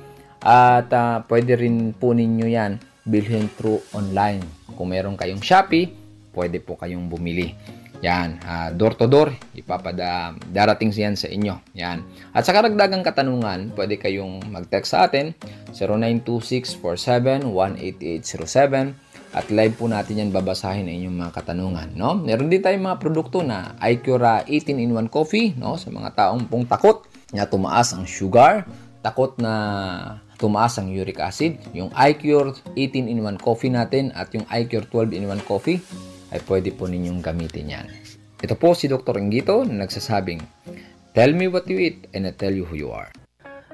At, ah, pwede rin po ninyo yan bilhin through online. Kung meron kayong Shopee, pwede po kayong bumili. Yan, ah, door to door, ipapada-, darating yan sa inyo. Yan. At sa karagdagang katanungan, pwede kayong mag-text sa atin, zero nine two six four seven one eight eight zero seven. At live po natin yan babasahin ang inyong mga katanungan, no? Meron din tayong mga produkto na I Cure, ah, eighteen in one coffee, no? Sa mga taong pong takot na tumaas ang sugar, takot na tumaas ang uric acid, yung I Cure eighteen in one coffee natin at yung I Cure twelve in one coffee ay pwede po ninyong gamitin yan. Ito po si Doktor Inggito na nagsasabing, "Tell me what you eat and I tell you who you are."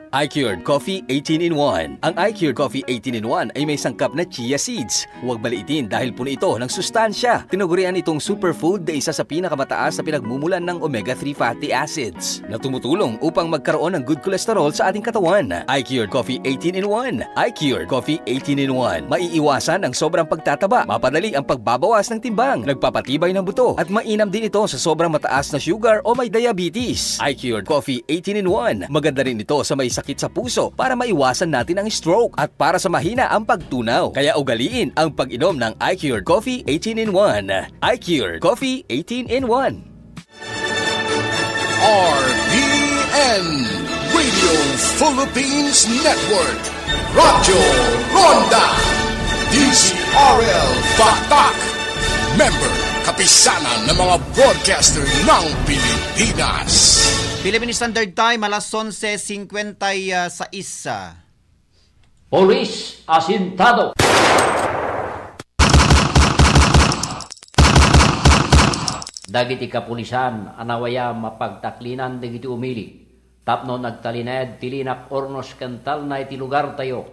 I Cured Coffee eighteen in one. Ang I Cured Coffee eighteen in one ay may sangkap na chia seeds. Huwag baliitin dahil puno ito ng sustansya. Tinagurian itong superfood na isa sa pinakamataas na pinagmumulan ng omega three fatty acids na tumutulong upang magkaroon ng good cholesterol sa ating katawan. I Cured Coffee eighteen in one. I Cured Coffee eighteen in one. Maiiwasan ang sobrang pagtataba, mapadali ang pagbabawas ng timbang, nagpapatibay ng buto, at mainam din ito sa sobrang mataas na sugar o may diabetes. I Cured Coffee eighteen in one. Maganda rin ito sa may sakit sa puso para maiwasan natin ang stroke at para sa mahina ang pagtunaw. Kaya ugaliin ang pag-inom ng I Cured Coffee eighteen in one. I Cured Coffee eighteen in one. R P N Radio Philippines Network, Radyo Ronda, D Z R L Batak, member, kapisanan ng mga broadcaster ng Pilipinas. Philippine Standard Time, alas onse cincuenta y seis. Police asintado. Dagiti kapulisan a nawayam a pagtaklinan dagiti umili tapno nagtalinaed ti linak ornos ken talna iti lugartayo.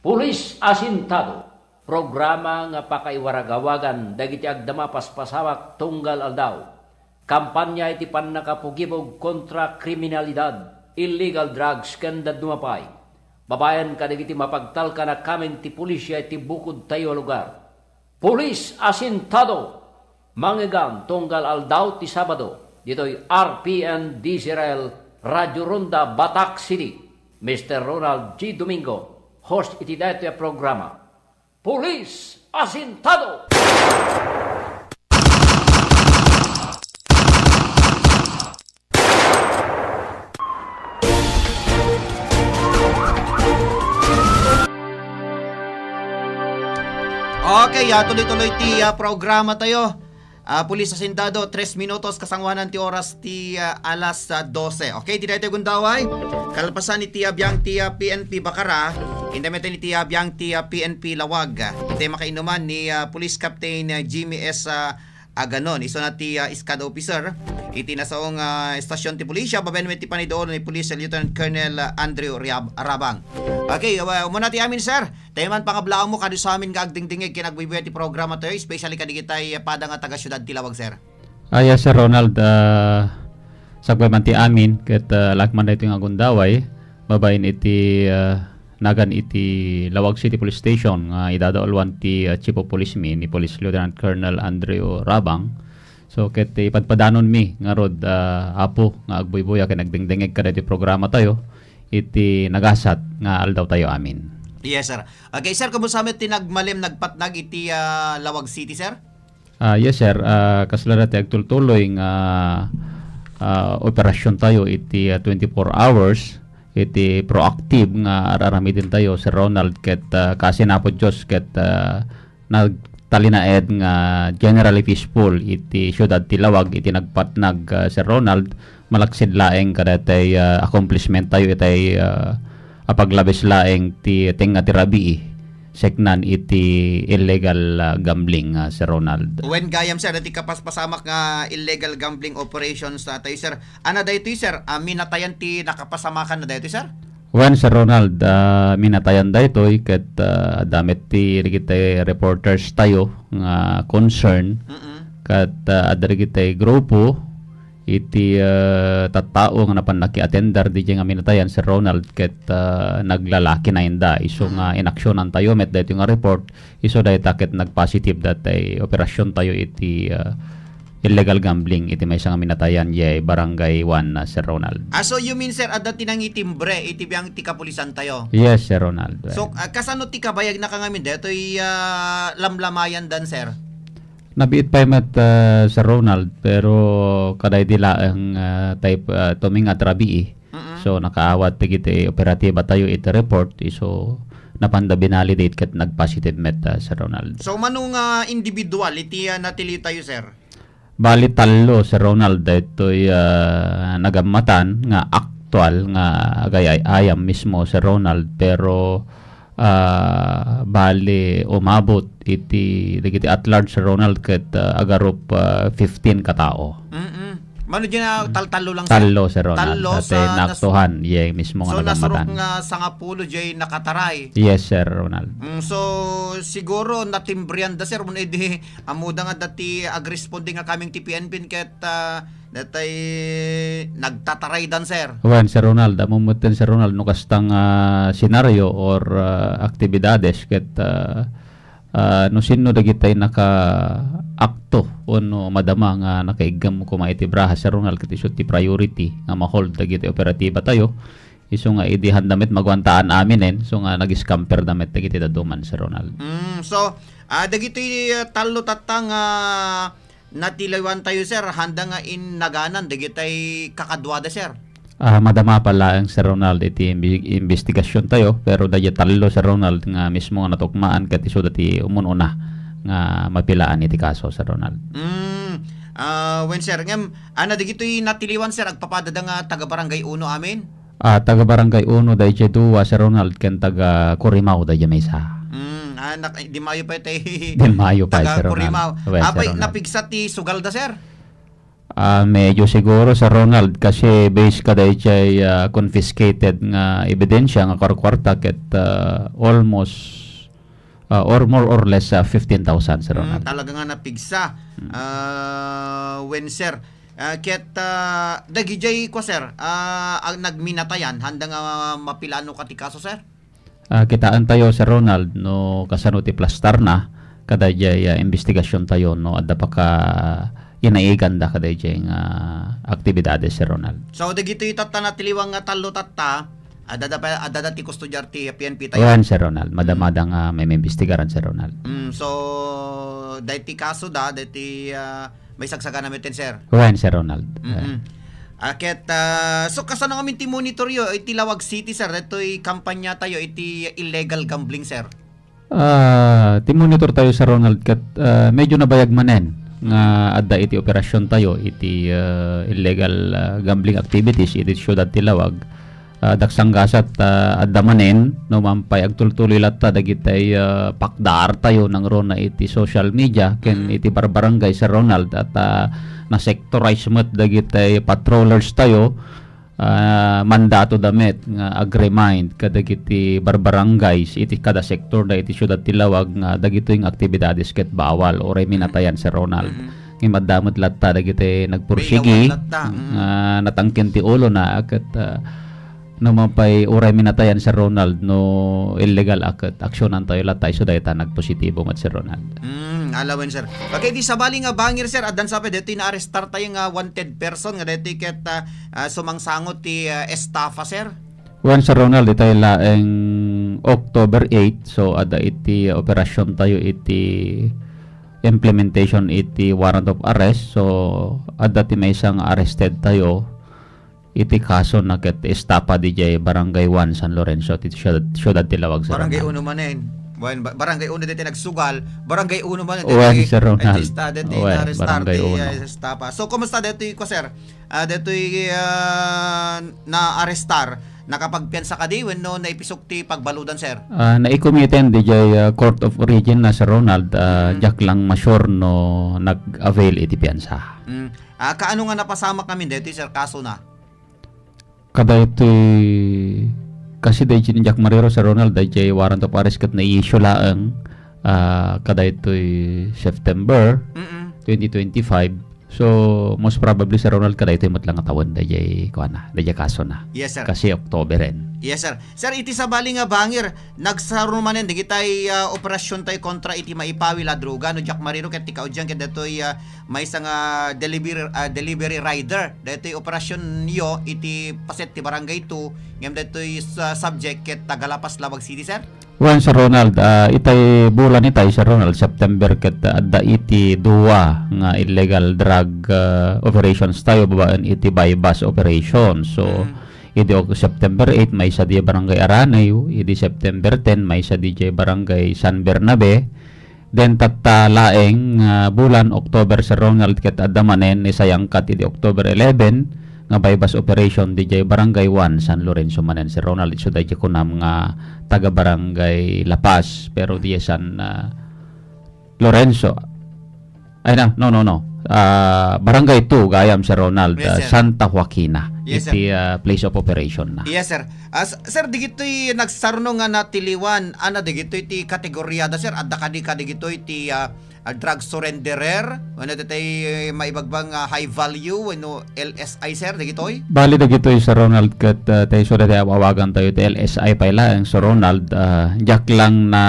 Police asintado. Programa nga pakaiwaragawagan dagiti agdama paspasawak tunggal aldaw. Kampanya iti pannakapugibog kontra kriminalidad, illegal drugs, ken dadduma pay. Babaen kadagiti mapagtalkan a kameng ti pulisya iti bukodtayo a lugar. Police asintado! Mangegam tunggal aldaw ti Sabado, ditoy R P N D Z R L, Radyo Ronda, Batak City. Mister Ronald G Domingo, host iti daytoy a programa. Police asintado! Okay, ah, tuloy-tuloy ti, ah, programa tayo. Ah, Police asintado, tres minutos kasangoanan ti oras ti, ah, alas, ah, dose. Okay, ti daytoy gundaway. Kalpasan iti, ah, biang ti, ah, P N P Bacara, inda met iti, ah, biang ti, ah, P N P Laoag. Iti makainuman ni, ah, Police Captain, ah, Jimmy S, ah, Aganon. Isuna ti, ah, squad officer iti nasaong, ah, estasyon ti pulisya, babaen met ti paniduon ni Police Lieutenant Colonel, ah, Andrew Riab-, Rabang. Okay, ah, umuna ti amin, sir. Tayo man pangablaanmo kadagitoy amin nga agdingdingeg ken agbuybuya ti programa tayo, especially kadagitay pada nga taga-siudad ti Laoag, sir. Ah, yes, Sir Ronald, ah, sakbay man ti amin, ket, ah, alak man daytoy nga gundaway, babaen iti, ah, nagan iti Laoag City Police Station nga idadauluan ti, ah, Chief of Police mi, ni Police Lieutenant Colonel Andrew Rabang. So, ket ipadpadanonmi ngarud, ah, Apo, nga agbuybuya ken agdengdengngeg kadaytoy programa tayo iti nagasat nga aldaw tayo amin. Yes, sir. Okay, sir, kumusta met ti nagmalem, nagpatnag iti, ah, Laoag City, sir? Ah, yes, sir. Ah, kasla dayta ti agtultuloy nga, ah, operasyon tayo iti, ah, twenty-four hours, iti proactive nga ar-aramiden tayo, Sir Ronald, ket, ah, kaasi na Apo Dios, ket, ah, nagtalinaed nga generally peaceful iti siudad ti Laoag iti nagpatnag, ah, Sir Ronald, malaksid laeng kadaytay, ah, accomplishment tayo itay, ah, a paglabes laeng ti tengnga ti rabii, seknan iti illegal, ah, gambling, ah, Sir Ronald. Wen gayam, sir, dati kapaspasamak nga illegal gambling operations, ah, tayo, sir. Ana daytoy, sir? Ah, minatayan ti nakapasamakan na daytoy, sir? Wen, Sir Ronald, ah, minatayan daytoy ket, ah, adda met ti dagiti reporters tayo nga concern Mm-mm. ket, ah, adda dagiti grupo iti, ah, tattao nga napan nakiatender didiay nga minatayan, Sir Ronald, ket, ah, naglalaki na inda. Isu nga Mm. inaksionan tayo met daytoy nga report, isu dayta ket nagpositive datay operasyon tayo iti, ah, illegal gambling iti maysa nga minatayan diay Barangay one, ah, Sir Ronald. Ah, so you mean, sir, adda ti nangitimbre iti biang ti kapulisan tayo? Yes, Sir Ronald. So, ah, kasano ti kabayag na kangamin daytoy, ah, lamlamayan dan, sir? Nabiit pay met, ah, Sir Ronald, pero kadaydi laeng, ah, type, ah, tuminga ti rabii. Mm-mm. So, nakaawat dagiti operatiba tayo iti report, isu napanda binalidate ket nagpositive met, ah, Sir Ronald. So, mano nga individual iti, ah, natiliw tayo, sir? Bali, tallo, Sir Ronald, daytoy, ah, nagammatan nga aktual nga agay-ayam mismo, Sir Ronald, pero, ah, bali, umabot iti, dagiti at large, Sir Ronald, ket, ah, agarup, ah, fifteen ka tao. Mm-mm. Mano diay na, tal-, tallo lang, sir? Tallo, Sir Ronald. Tallo. Dati sa nas-, naaktuhan, yeah, mismo nga so, nasurok nagammatan. Nga sangapulo diay nakataray. Yes, Sir Ronald. Mm, so, siguro natimbrian da, sir, wenno idi ammoda nga dati agresponding nga kameng ti P N P ket, ah, datay nagtataraydan, sir. Wen, Sir Ronald, ammom metten, Sir Ronald, no kasta nga, ah, senaryo or, ah, aktibidades ket, ah, ah, no sinno dagitay nakaakto wenno madama nga nakaiggem koma iti braha, Sir Ronald, ket isu ti priority nga ma-hold dagiti operatiba tayo. Isu nga idi handa met maguantaan aminen, isu nga nag-scamper da met dagiti dadduma, Sir Ronald. Mm, so, ah, dagitoy, ah, tallo tatta nga natiliwan tayo, sir, handa nga innaganan dagitay kakaduada, sir? Ah, madama pa laeng, Sir Ronald, iti imbi-, imbestigasyon tayo, pero daydiay tallo, Sir Ronald, nga mismo nga natukmaan ket isuda ti umun-una nga mapilaan iti kaso, Sir Ronald. Mm, ah, wen, sir, ngem, ana, dagitoy natiliwan, sir, agpapadada nga taga Barangay Uno amin? Ah, taga Barangay Uno daydiay dua, Sir Ronald, ken taga Corimao daydiay maysa. Mm, ah, nak-, dimmayo pay tay Dimmayo pay, taga Sir Ronald. Corimao. Wen, Sir Ronald. Apay, napigsa ti sugal da, sir? Ah, medyo siguro, Sir Ronald, kasi base kadaydiay, ah, confiscated nga ebidensya nga kwarkwarta ket, ah, almost, ah, or more or less, ah, fifteen thousand, Sir Mm, Ronald. Talaga nga napigsa. Mm. Ah, wen, sir. Ah, ket, ah, dagidiay kua, sir, ah, ang nagminatayan, handa nga mapilaan no kati kaso, sir? Ah, kitaentayo, Sir Ronald, no kasano ti plastarna kadaydiay, ah, imbestigasyontayo no adda pa ka inaiganda kadaydiay nga aktibidades, Sir Ronald. So, dagitoy tatta natiliwan nga tallo tatta, adda da pa, adda da ti kustodiar ti P N P tayo? Wen, Sir Ronald. Madamada Mm. nga may maimbestigaran, Sir Ronald. Mm, so, daytoy kaso da, daytoy, ah, maisagsaga na metten, sir? Wen, Sir Ronald. Mm-mm. Ah, ket, ah, so, kasano ngamin ti monitor yo iti Laoag City, sir? Daytoy kampanya tayo iti illegal gambling, sir. Ah, ti monitor tayo, Sir Ronald, ket, ah, medyo nabayag manen nga adda iti operasyon tayo iti, ah, illegal, ah, gambling activities iti siyudad ti Laoag. Ah, daksanggasat, ah, adda manen, no, mampay agtultuloy latta dagitay, ah, pakdaar tayo nangruna iti social media ken Mm. iti barbarangay, Sir Ronald, at, ah, na-sectorize met dagitay patrollers tayo, ah, mandato da met nga ag-remind kadagiti barbarangays iti kada sektor da iti siudad ti Laoag nga dagitoy nga aktibidades ket bawal, uray minatayan, Sir Ronald. Mm-mm. Ngem adda met latta dagiti nagpursigi May lawan latta. Mm. nga natangken ti ulona ket, ah, No mapay uray minatayan, Sir Ronald, no illegal a ket, aksyonan tayo latta, isu dayta nagpositibo met, Sir Ronald. Mm, ala wen, sir. Okay, iti sabali nga bangir, sir, addan sa pay, daytoy naarestar tayo nga wanted person, nga daytoy ket, ah, ah, sumangsango ti, ah, estafa, sir. Wen, Sir Ronald, itay laeng October eight, so adda iti operasyon tayo iti implementation iti warrant of arrest. So, adda ti maysa nga arrested tayo iti kaso na ket estafa didiay Barangay one, San Lorenzo, ti siudad, siudad ti Laoag, Sir Barangay Ronald. Uno manen. Wen, ba-, Barangay Uno daytoy nagsugal, Barangay Uno manen Wen, daytoy Sir Ronald. Arresta, daytoy Wen, naarestar Barangay ti, Uno. Ah, estafa. So, kumusta daytoy ko, sir? Ah, daytoy, ah, naarestar, nakapagpiansa kadi wenno naipisok ti pagbaludan, sir? Ah, naikumiten didiay, ah, court of origin na, Sir Ronald, ah, Mm. diak lang ma-sure no nag-avail iti piansa. Mm. Ah, kaano nga napasamak ngamin daytoy, sir, kasona? Kadaytoy, kasi daytoy diak mariro, Sir Ronald, daytoy warrant of arrest ket na-issue laeng, ah, kadaytoy September Mm-mm. twenty twenty-five. So, most probably, Sir Ronald, kadaytoy met lang a tawen daytoy, kuana, daytoy kasona. Yes, sir. Kasi October-en. Yes, sir. Sir, iti sabali nga bangir, nagsaro manen dagitay, ah, operasyon tayo kontra iti maipawil a droga, no diak mariro ket ti kaudian ket daytoy, ah, maysa nga deliver-, ah, delivery rider. Daytoy operasyon yo iti paset ti Barangay two, ngem daytoy sa subject ket taga La Paz, Laoag City, sir? Wen, Sir Ronald, ah, itay bulan itay, Sir Ronald, September ket adda iti dua nga illegal drug, ah, operations tayo babaen iti buy-bust operation. So, Mm. idi Ok-, September eight, maysa di Barangay Aranay, idi September ten, maysa di Barangay San Bernabe, then tatta laeng, ah, bulan, October, Sir Ronald, ket adda manen ni sayangkat idi October eleven nga buy-bust operation didiay Barangay one, San Lorenzo manen, Sir Ronald. Isu daydi kunam nga taga Barangay La Paz, pero diay San, ah, Lorenzo. Ay, no, no, no, no. Ah, Barangay two, gayam, Sir Ronald, Yes, ah, sir. Santa Joaquina. Yes, sir. Iti, ah, place of operation na. Yes, sir. Ah, s-, sir, digitoy nagsarno nga natiliwan, ana, digitoy ti kategoriada, sir? Adda kadi, kadigitoy ti, ah, ah, drug surrenderer? Wenno ditoy maibagbang, ah, high value, wenno L S I, sir, dagitoy? Bali dagitoy, Sir Ronald, ket, ah, tay isu daytoy awagan tayo ti L S I pay laeng, Sir Ronald, ah, diak lang na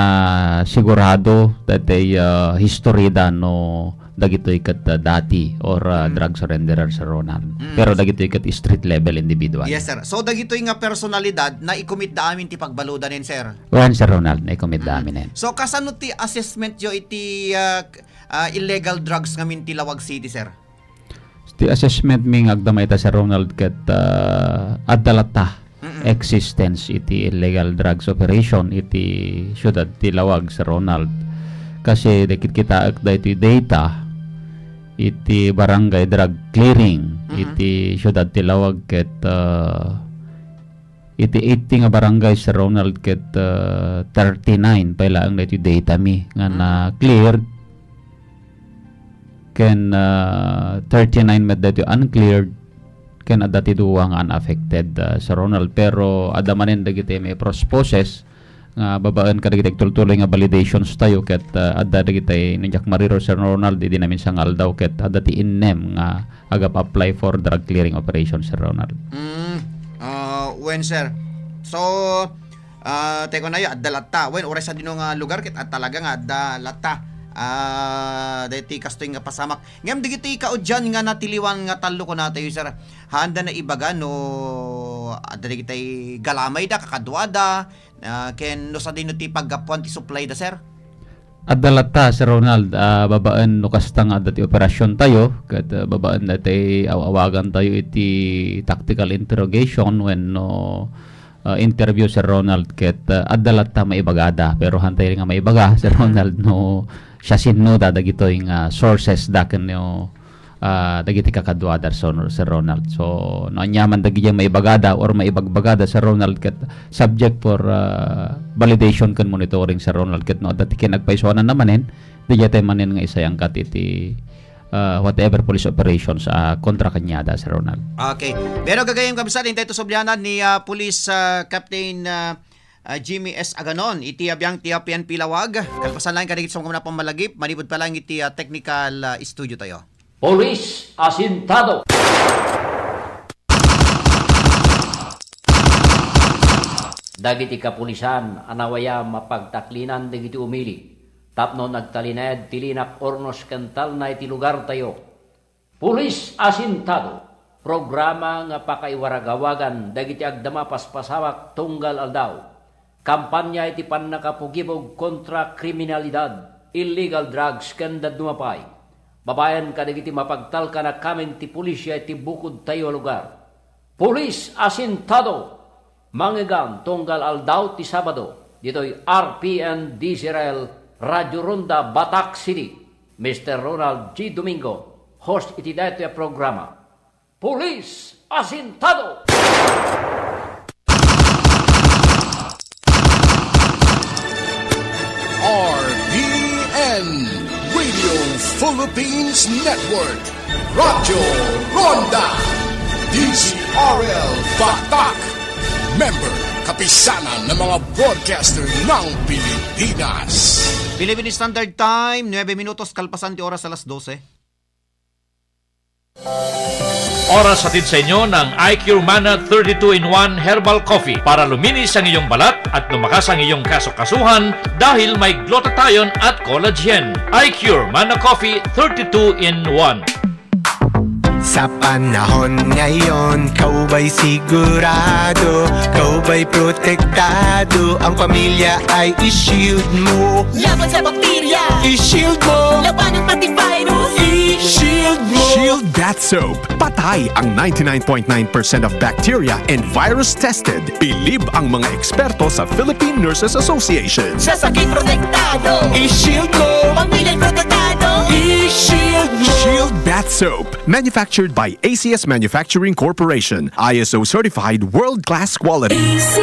sigurado daytoy, ah, historida no dagitoy ket, ah, dati or, ah, Mm. drug surrenderer, Sir Ronald. Mm. Pero dagitoy ket street level individual. Yes, sir. So, dagitoy nga personalidad, naikumit da amin ti pagbaludanen, sir? Wen, Sir Ronald, naikumit da Mm. amin, eh. So, kasano ti assessment yo iti, ah, k-, ah, illegal drugs ngamin ti Laoag City, sir? Ti assessment mi nga agdama ita, Sir Ronald, ket, ah, adda latta Mm-mm. existence iti illegal drugs operation iti siudad ti Laoag, Sir Ronald. Kasi dagiti kitaek daytoy data iti barangay drug clearing Mm-mm. iti siudad ti Laoag ket, ah, iti eighty nga barangay, Sir Ronald, ket, ah, thirty-nine pay laeng daytoy data mi nga Mm. na-cleared. Ken, ah, thirty-nine met daytoy uncleared, ken adda ti dua nga unaffected, ah, Sir Ronald. Pero adda manen dagiti may pros-, process nga babaen kadagiti agtultuloy nga validations tayo ket, ah, adda dagiti no diak mariro, Sir Ronald, idi naminsan nga aldaw ket adda ti innem nga agap-apply for drug clearing operation, Sir Ronald. Mm, ah, wen, sir. So, ah, tay kunayo, adda latta. Wen, uray sadino nga lugar ket, ah, talaga nga adda latta. Ah, daytoy kastoy nga pasamak. Ngem dagiti kaudian nga natiliwan nga tallo kunatayo, sir, haanda naibaga no adda dagiti galamay da, kakaduada, ah, ken no sadino ti paggapuan ti supply da, sir? Adda latta, Sir Ronald, ah, babaen no kasta nga adda ti operasyon tayo, ket, ah, babaen daytoy aw-awagan tayo iti tactical interrogation wenno, ah, interview, Sir Ronald, ket, ah, adda latta maibagada, pero hantay nga maibaga, Sir Mm. Ronald, no siasinoda dagitoy nga sources da ken no ah, dagiti kakaduada, Sir, Sir Ronald. So, no aniaman dagiti maibagada or maibagbagada, Sir Ronald, ket subject for, ah, validation ken monitoring, Sir Ronald, ket no adda ti kinagpaisuanan na manen, daydiay manen nga isayangkat iti, ah, whatever police operations, ah, kontra kaniada, Sir Ronald. Okay. Pero gagayyem, kabsat, intay to sublianan ni, ah, Police, ah, Captain, ah, ah, Jimmy S. Aganon, iti abiang ti, ah, P N P Laoag. Kalpasan lang kadagiti sumagmamano a pammalagip, manipud pa lang iti, ah, technical, ah, studio tayo. Police asintado. Dagiti kapulisan a nawayam a pagtaklinan dagiti umili tapno nagtalinaed ti linak urnos ken talna iti lugartayo. Pulis Asintado, programa nga pakaiwaragawagan dagiti agdama paspasawak tunggal aldaw. Kampanya iti pannakapugibog kontra kriminalidad, illegal drugs ken dadduma pay. Babaen kadagiti mapagtalkan a kameng ti pulisya iti bukodtayo a lugar. Pulis Asintado, mangegam tunggal aldaw ti Sabado, ditoy R P N D Z R L, Radyo Ronda, Batac City. Mister Ronald G Domingo, host iti daytoy a programa. Pulis Asintado! R P N Radio Philippines Network, Radyo Ronda, D Z R L Batac, member, Kapisanan ng mga Broadcaster ng Pilipinas. Philippine Standard Time, nuebe minutos kalpasan ti oras alas dose. Oras hatid sa inyo ng I Q Mana thirty-two in one Herbal Coffee para luminis ang iyong balat at lumakas ang iyong kasukasuhan dahil may glutathione at collagen. I Q Mana Coffee thirty-two in one. Sa panahon ngayon, kaubay sigurado, kaubay protektado, ang pamilya ay i-shield mo. Laban sa bakterya, i-shield mo. Labanan pati virus, i-shield mo. Shield Bath Soap. Patay ang ninety-nine point nine percent of bacteria and virus tested. Bilib ang mga eksperto sa Philippine Nurses Association. Sa sakit protektado, i-shield mo. Pamilya protektado, i-shield mo. Shield Bath Soap. Manufactured by A C S Manufacturing Corporation. I S O certified world-class quality. A C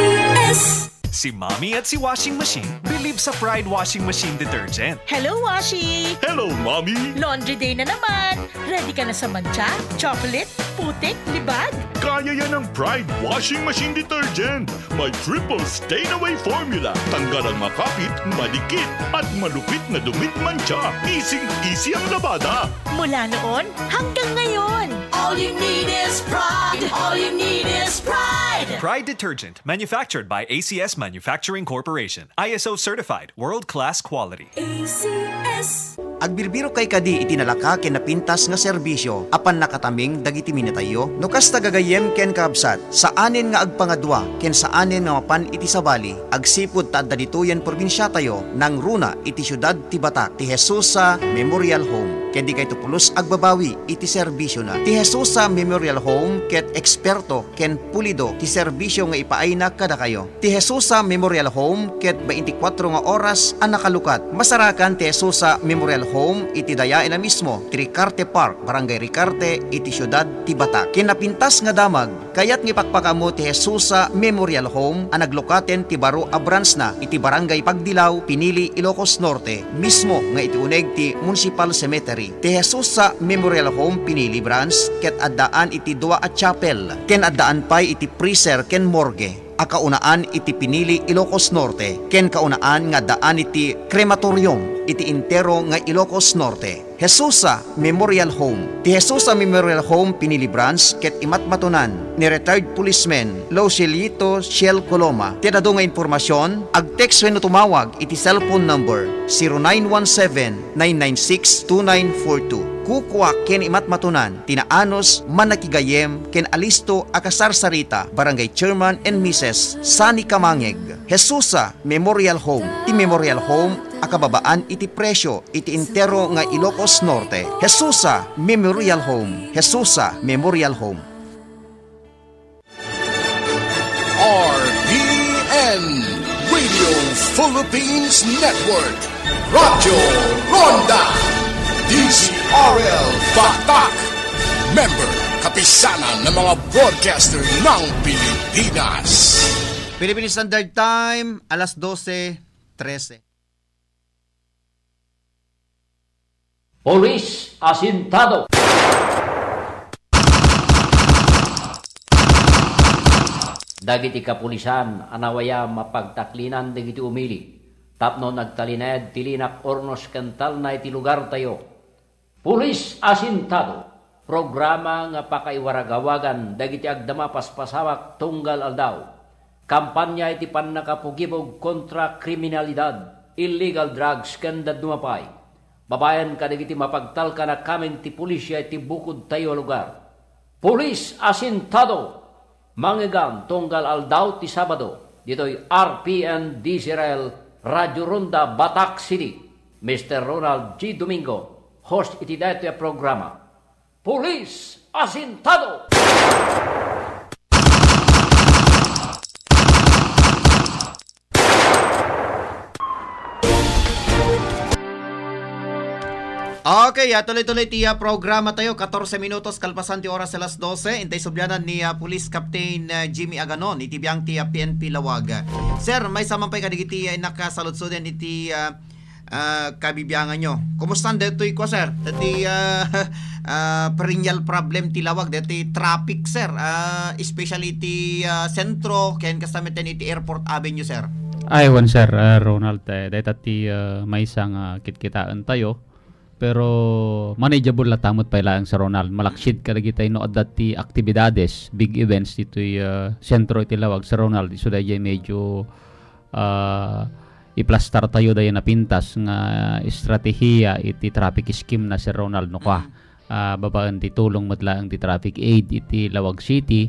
S. Si Mommy at si Washing Machine believe sa Pride Washing Machine Detergent. Hello, Washi! Hello, Mommy! Laundry day na naman! Ready ka na sa mantsa, chocolate, putik, libag? Kaya yan ng Pride Washing Machine Detergent. May triple stain away formula. Tanggal ang makapit, madikit, at malupit na dumi't mantsa. Easy-easy ang labada. Mula noon hanggang ngayon. All you need is Pride. All you need is Pride. Pride Detergent, manufactured by A C S Manufacturing Corporation. I S O certified, world-class quality. A C S. Agbirbirok kadi iti nalaka ken napintas nga serbisyo a pannakataming dagiti minatayo? No kasta, gagayyem ken kakabsat, saanen nga agpangadua ken saanen nga mapan iti sabali, agsipud ta adda ditoyen probinsiatayo, nangruna iti siudad ti Batac, ti Jesusa Memorial Home. Ket dikayto pulos agbabawi iti serbisiona. Ti Jesusa Memorial Home ket eksperto ken pulido ti serbisio nga ipaayna kadakayo. Ti Jesusa Memorial Home ket baintikwatro nga oras a nakalukat. Masarakan ti Jesusa Memorial Home iti dayaen a mismo ti Ricarte Park, Barangay Ricarte, iti siudad ti Batac. Ken napintas nga damag, kayat nga ipakpakaammo ti Jesusa Memorial Home a naglukaten ti baro a branch na iti Barangay Pagdilaw, Pinili, Ilocos Norte, mismo nga iti uneg ti Municipal Cemetery. Ti Jesusa Memorial Home Pinili Branch ket addaan iti dua a chapel, ken addaan pay iti freezer ken morgue a kaunaan iti Pinili, Ilocos Norte, ken kaunaan nga addaan iti crematorium iti entero nga Ilocos Norte. Jesusa Memorial Home. Ti Jesusa Memorial Home Pinili Branch ket imatmatonan ni retired policeman Losilito Shell Coloma. Ti adu nga impormasion, ag-text wenno tumawag iti cellphone number zero nine one seven, nine nine six, two nine four two. Kukua ken imatmatonan ti naanus, mannakigayyem ken alisto a kasarsarita, Barangay Chairman and Missus Sunny Kamangeg. Jesusa Memorial Home. Ti Memorial Home a kababaan iti presio iti entero nga Ilocos Norte. Jesusa Memorial Home. Jesusa Memorial Home. R P N, Radio Philippines Network, Radyo Ronda, D Z R L Batac, member, Kapisanan ng mga Broadcaster ng Pilipinas. Philippine Standard Time, alas dose trese. Pulis asintado. Dagiti kapulisan a nawayam a pagtaklinan dagiti umili tapno nagtalinaed ti linak urnos ken talna iti lugartayo. Pulis asintado, programa nga pakaiwaragawagan dagiti agdama paspasawak tunggal aldaw. Kampanya iti pannakapugibog kontra kriminalidad, illegal drugs, ken dadduma pay. Babaen kadagiti mapagtalkan a kameng ti pulisia iti bukodtayo a lugar. Pulis Asintado! Mangegam tunggal aldaw ti Sabado, ditoy R P N D Z R L, Radyo Ronda, Batac City. Mister Ronald G. Domingo, host iti daytoy a programa. Pulis Asintado! Okay, ah, tuloy-tuloy ti, ah, programa tayo. Katorse minutos kalpasan ti oras alas dose. Intay sublianan ni, ah, Police Captain, ah, Jimmy Aganon iti biang ti, ah, P N P Lawag. Sir, maysa man pay kadagiti, ah, innak a saludsodon iti, ah, ah, kabibianganyo. Kumustan daytoy kua, sir? Daytoy, ah, ah, perennial problem ti Lawag, daytoy traffic, sir. Ah, especially ti, ah, sentro, ken kasta met iti Airport Avenue, sir. Ay, wen, sir, ah, Ronald, eh, dayta ti, ah, maysa nga kitkitaentayo. Pero manageable latta met pay laeng, Sir Ronald. Malaksid kadagitay no adda ti aktibidades, big events ditoy, ah, sentro iti Lawag, Sir Ronald. Isu daydiay medyo, ah, iplastartayo daydiay a napintas nga estratehiya iti traffic scheme na, Sir Ronald, no kua. Mm. Ah, babaen ti tulong met laeng ti traffic aid iti Lawag City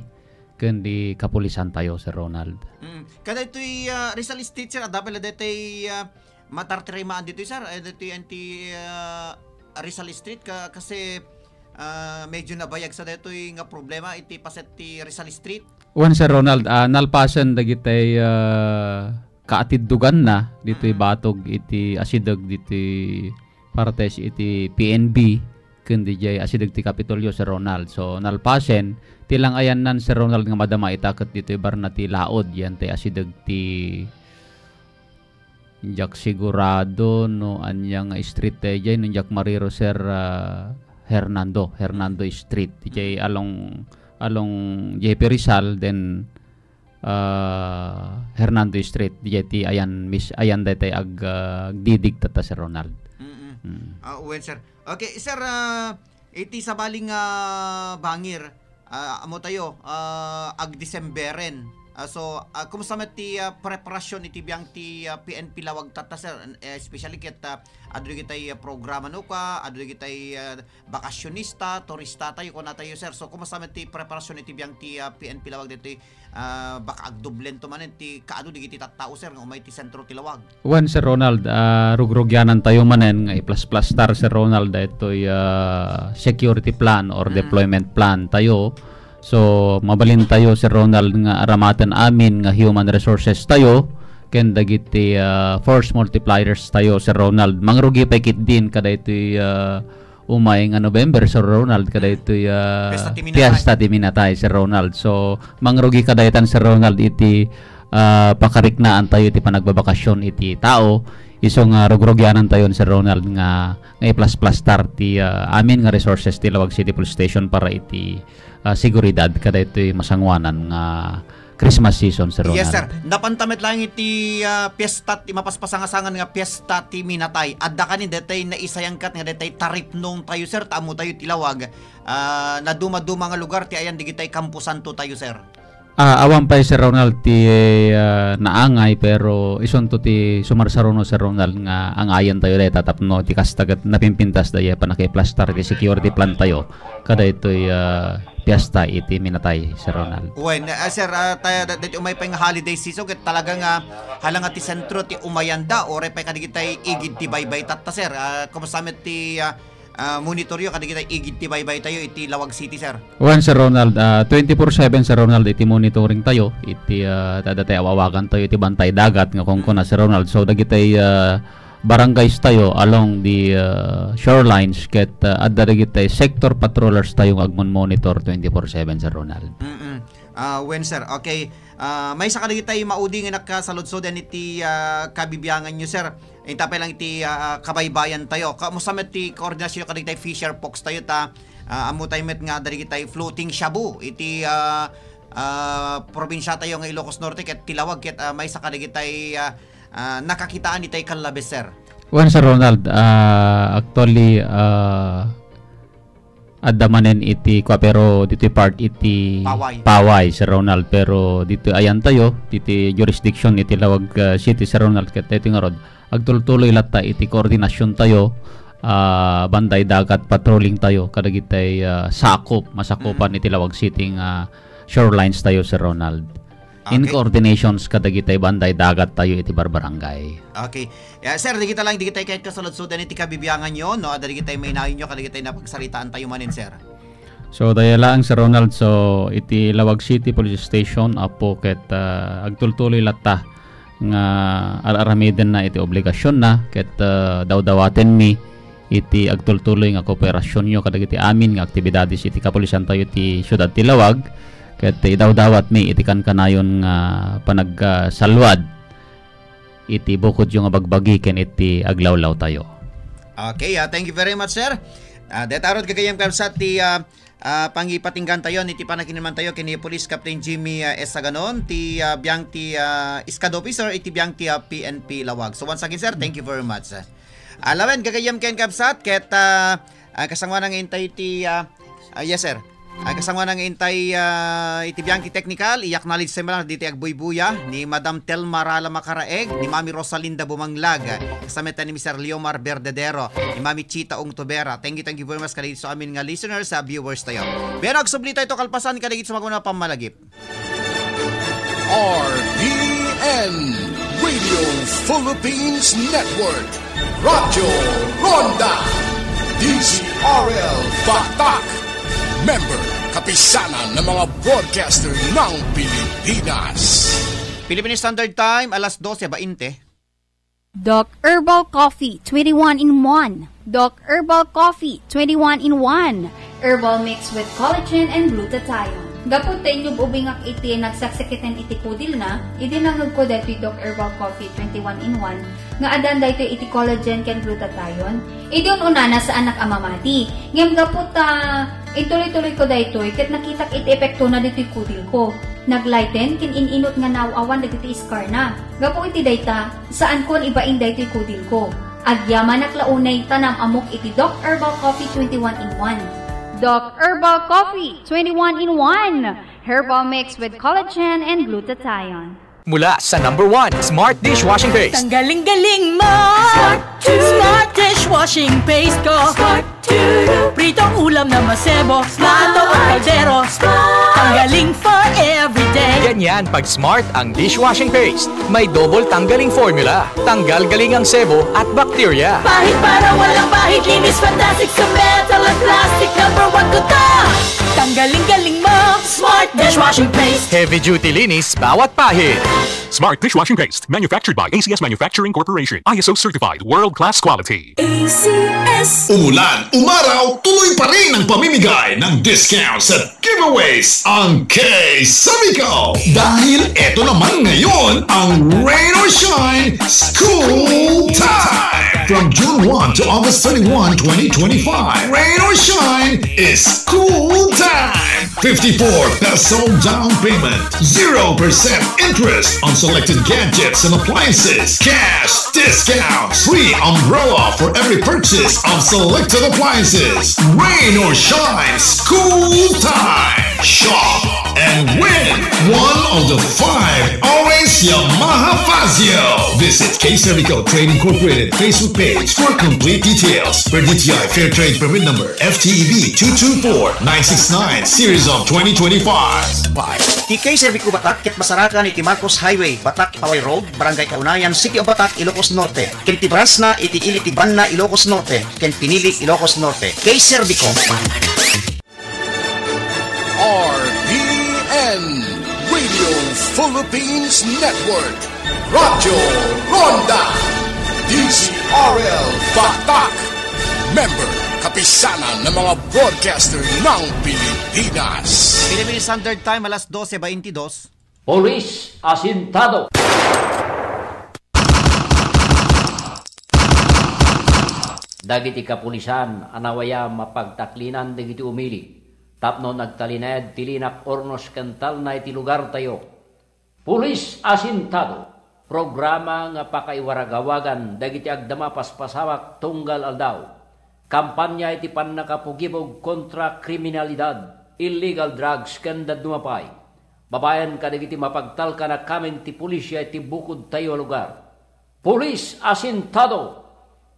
ken di kapulisantayo, Sir Ronald. Mm. Kadaytoy, ah, Rizal Street, sir, adda pay la daytoy, ah, matartarimaan ditoy, sir? Eh, ditoy anti, ah, Rizal Street ka, kasi, ah, medyo nabayag sa daytoy nga problema iti paset ti Rizal Street. Wen, Sir Ronald, ah, nalpasen dagitay, ah, kaatiddoganna ditoy Mm. batog iti asideg ditoy partes iti P N B ken dijay asideg ti Kapitolyo, Sir Ronald. So, nalpasen ti lang-ayannan, Sir Ronald, nga madama ita ket ditoy barna ti laod, yan tay asideg ti Diak sigurado no ania nga street daydiay, no diak mariro, Sir, ah, Hernando, Hernando Street. Diay along, along J P Rizal, then, ah, Hernando Street. Diay ti ayan, mis-, ayan daytay ag-, ah, agdidig tatta, Sir Ronald. Mm-mm. Mm. Ah, wen, sir. Okay, sir, ah, iti sabali nga bangir, ah, ammo tayo, ah, agdesemberen. Ah, so, ah, kumusta met ti, ah, preparasyon iti biang ti, ah, P N P Lawag tatta, sir? Eh, especially ket, ah, adu dagitay, ah, programa no ka, adu dagitay, ah, bakasyonista, turista tayo, kuna tayo, sir. So, kumusta met ti preparasyon iti biang ti, ah, P N P Lawag ditoy, ah, baka agdublen to manen ti kaadu dagiti tattao, sir, nga umay ti sentro ti Lawag? Wen, Sir Ronald, ah, rugrugyanan tayo manen nga iplasplastar, Sir Ronald, daytoy, ah, security plan or Mm. deployment plan tayo. So, mabalin tayo, Sir Ronald, nga aramaten amin nga human resources tayo ken dagiti, ah, force multipliers tayo, Sir Ronald. Mangrugi pay ketdin kadaytoy, ah, umay nga November, Sir Ronald, kadaytoy, ah, Piesta ti Minatay. Piesta ti Minatay, Sir Ronald. So, mangrugi kadaytan, Sir Ronald, iti, ah, pakariknaan tayo iti panagbabakasyon iti tao. Isu nga rugrugyanan tayon, Sir Ronald, nga, nga iplasplastar ti, ah, amin nga resources ti Lawag City Police Station para iti, ah, seguridad kadaytoy masanguanan nga Christmas season, Sir Ronald. Yes, sir. Napanta met laeng iti, ah, piesta ti mapaspasangasangan nga piesta ti Minatay. Adda kanin detay naisayangkat nga detay taripnong tayo, sir, ta ammo tayo ti Lawag. Ah, naduma-duma nga lugar ti ayan digitay kamposanto tayo, sir. Ah, awan pay, Sir Ronald, ti, ah, naangay, pero isunto ti sumarsaruno, Sir Ronald, nga angayan tayo dayta tapno ti kasta ket napimpintas dayta pannakiplastar ti security plan tayo. Kadaytoy, ah, piesta iti Minatay, Sir Ronald. Wen, ah, sir, ah, ta-, da-, daytoy umay pay nga holiday season, ket talaga nga hala nga ti sentro ti umayanda, uray pay kadigitay igid ti baybay tatta, sir. Ah, kumusta met ti, ah, ah, monitoryo kadigitay igid ti baybay tayo iti Lawag City, sir? Wen, Sir Ronald, ah, twenty-four seven, Sir Ronald, iti monitoring tayo, iti, ah, ta-, datay awawagan tayo iti bantay dagat nga kunkuna, Sir Ronald. So, dagitay, ah, barangays tayo along the, uh, shorelines ket, uh, adda dagiti sector patrollers tayo nga agmon-monitor twenty-four seven, Sir Ronald. Mm-mm. Ah, wen, sir. Okay. Ah, maysa kadagiti maudi nga nakasaludsodan iti, ah, kabibiangan nyo, sir. Intapay lang iti, ah, kabaybayan tayo. Kamusta met ti koordinasyon kadagiti fisher folks tayo ta, ah, ammo tayo met nga dagiti floating shabu iti, ah, ah, probinsya tayo nga Ilocos Norte ket ti Lawag ket, ah, maysa kadagiti, ah, ah, nakakitaan itay kallabes, sir? Wen, Sir Ronald, ah, actually, ah, Adda manen iti kua, pero ditoy part iti Paway. Paway, Sir Ronald, pero ditoy ayantayo, ditoy jurisdiction iti Laoag, ah, City, Sir Ronald, ket daytoy ngarud, agtultuloy latta iti koordinasiontayo, ah, banday dagat patrolling tayo kadagitay, ah, sakup, masakupan Mm. iti Laoag City nga shorelines tayo, Sir Ronald. In Okay. coordinations kadagitay banday dagat tayo iti barbarangay. Okay. Ya, sir, dagita lang, dagitay ket kasaludsodan iti kabibianganyo, no? Adda dagitay mainayonyo, kadagitay napagsaritaantayo manen, sir. So, daya laeng, Sir Ronald. So, iti Laoag City Police Station, Apo, ket, ah, agtultuloy latta nga ar-aramidenna iti obligasionna, ket, ah, dawdawatenmi iti agtultuloy nga kooperasionyo kadagiti amin nga aktibidades iti kapulisantayo iti siudad ti Laoag, ket idawdawatmi iti kankanayon nga panagsalluad iti bukodyo nga bagbagi ken iti aglawlawtayo. Okay, ah, thank you very much, sir. Ah, deta ngarud, gagayyem, kabsat, ti, ah, ah, pangipatinggantayo iti pannakainumantayo ken ni Police Captain Jimmy, ah, S. Saganon, ti, ah, biang ti, ah, Squad Officer iti biang ti, ah, P N P Laoag. So, once again, sir, thank you very much. Ah, lawen, gagayyem ken, kabsat, ket, ah, ah, kasangoanan nga intay ti, ah, ah, yes, sir. Ah, kasangoanan nga intay, ah, iti biang ti technical, i-acknowledge tayo lang ditoy agbuybuya ni Madam Telma Rala Makaraeg, ni Mami Rosalinda Bumanglag, kasama ni Mister Leomar Verdadero, ni Mami Chita Ungtobera. Thank you, thank you very much kadagiti amin nga listeners, ah, viewers tayo. Pero agsubli tayo to kalpasan kadagiti sumagmamano a pammalagip. R P N, Radio Philippines Network, Radyo Ronda, D Z R L Batak, member, Kapisanan ng mga Broadcaster ng Pilipinas. Philippine Standard Time, alas dose bainte. Doc Herbal Coffee, twenty-one in one. Doc Herbal Coffee, twenty-one in one. Herbal mix with collagen and glutathione. Gapu ta inyub-ubingak iti nagsaksakitan iti kudilna, idi nangegko daytoy Doc Herbal Coffee, twenty-one in one, nga addan daytoy iti collagen ken glutathione. Idi un-unana, saanak a mamati. Ngem gapu ta intuloy-tuloyko daytoy, ket nakitak iti epektona ditoy kudilko. Naglighten ken in-inut nga naaw-awan dagiti scar na. Gapu iti dayta, saankon ibain daytoy kudilko. Agyamanak la unay ta naam-ammok iti Doc Herbal Coffee twenty-one in one. Doc Herbal Coffee twenty-one in one. Herbal mix with collagen and glutathione. Mula sa number one, Smart Dishwashing Paste. Tanggaling galing mo! Smart Dishwashing Paste ko. Pritong ulam na masebo, plato at kaldero. Tanggaling for everyday. Ganyan pag Smart ang dishwashing paste. May double tanggaling formula. Tanggal galing ang sebo at bakterya. Pahid para walang bahid, linis fantastic sa metal at plastic. Number one ko to. Tanggaling galing mo, Smart Dishwashing Paste. Heavy duty linis bawat pahid. Smart Dishwashing Paste, manufactured by A C S Manufacturing Corporation, I S O certified, world-class quality. A C S. Umulan, umaraw, tuloy pa rin ang pamimigay ng discounts at giveaways ang K Sabico. Dahil eto naman ngayon ang Rain or Shine School Time. From June one to August thirty-one, twenty twenty-five, Rain or Shine is School Time. Fifty-four peso down payment, zero percent interest on selected gadgets and appliances. Cash discount, free umbrella for every purchase of selected appliances. Rain or shine, school time. Shop and win one of the five Orange Yamaha Fazzio. Visit K Sabico Trade Incorporated Facebook page for complete details. Per D T I Fair Trade Permit Number F T E B two two four nine six nine, series of twenty twenty-five. Ti K Sabico Batak ket masarakan iti Marcos Highway, Batak, Paway Road, Barangay Kaunayan, City of Batak, Ilocos Norte. Ken ti branch na iti ili ti Banna, Ilocos Norte, ken Pinili, Ilocos Norte. K Sabico. R P N, Radio Philippines Network, Radyo Ronda, D Z R L Batak, member, Kapisanan ng mga Broadcaster ng Pilipinas. Philippine Standard Time, alas dose baintidos. Pulis asintado. Dagiti kapulisan a nawayam a pagtaklinan dagiti umili tapno nagtalinaed ti linak Hornos ken Talna iti lugartayo. Pulis asintado, programa nga pakaiwaragawagan dagiti agdama paspasawak tunggal aldaw. Kampanya iti pannakapugibog kontra kriminalidad, illegal drugs, ken dadduma pay. Babaen kadagiti mapagtalkan a kameng ti pulisya iti bukodtayo a lugar. Pulis Asintado!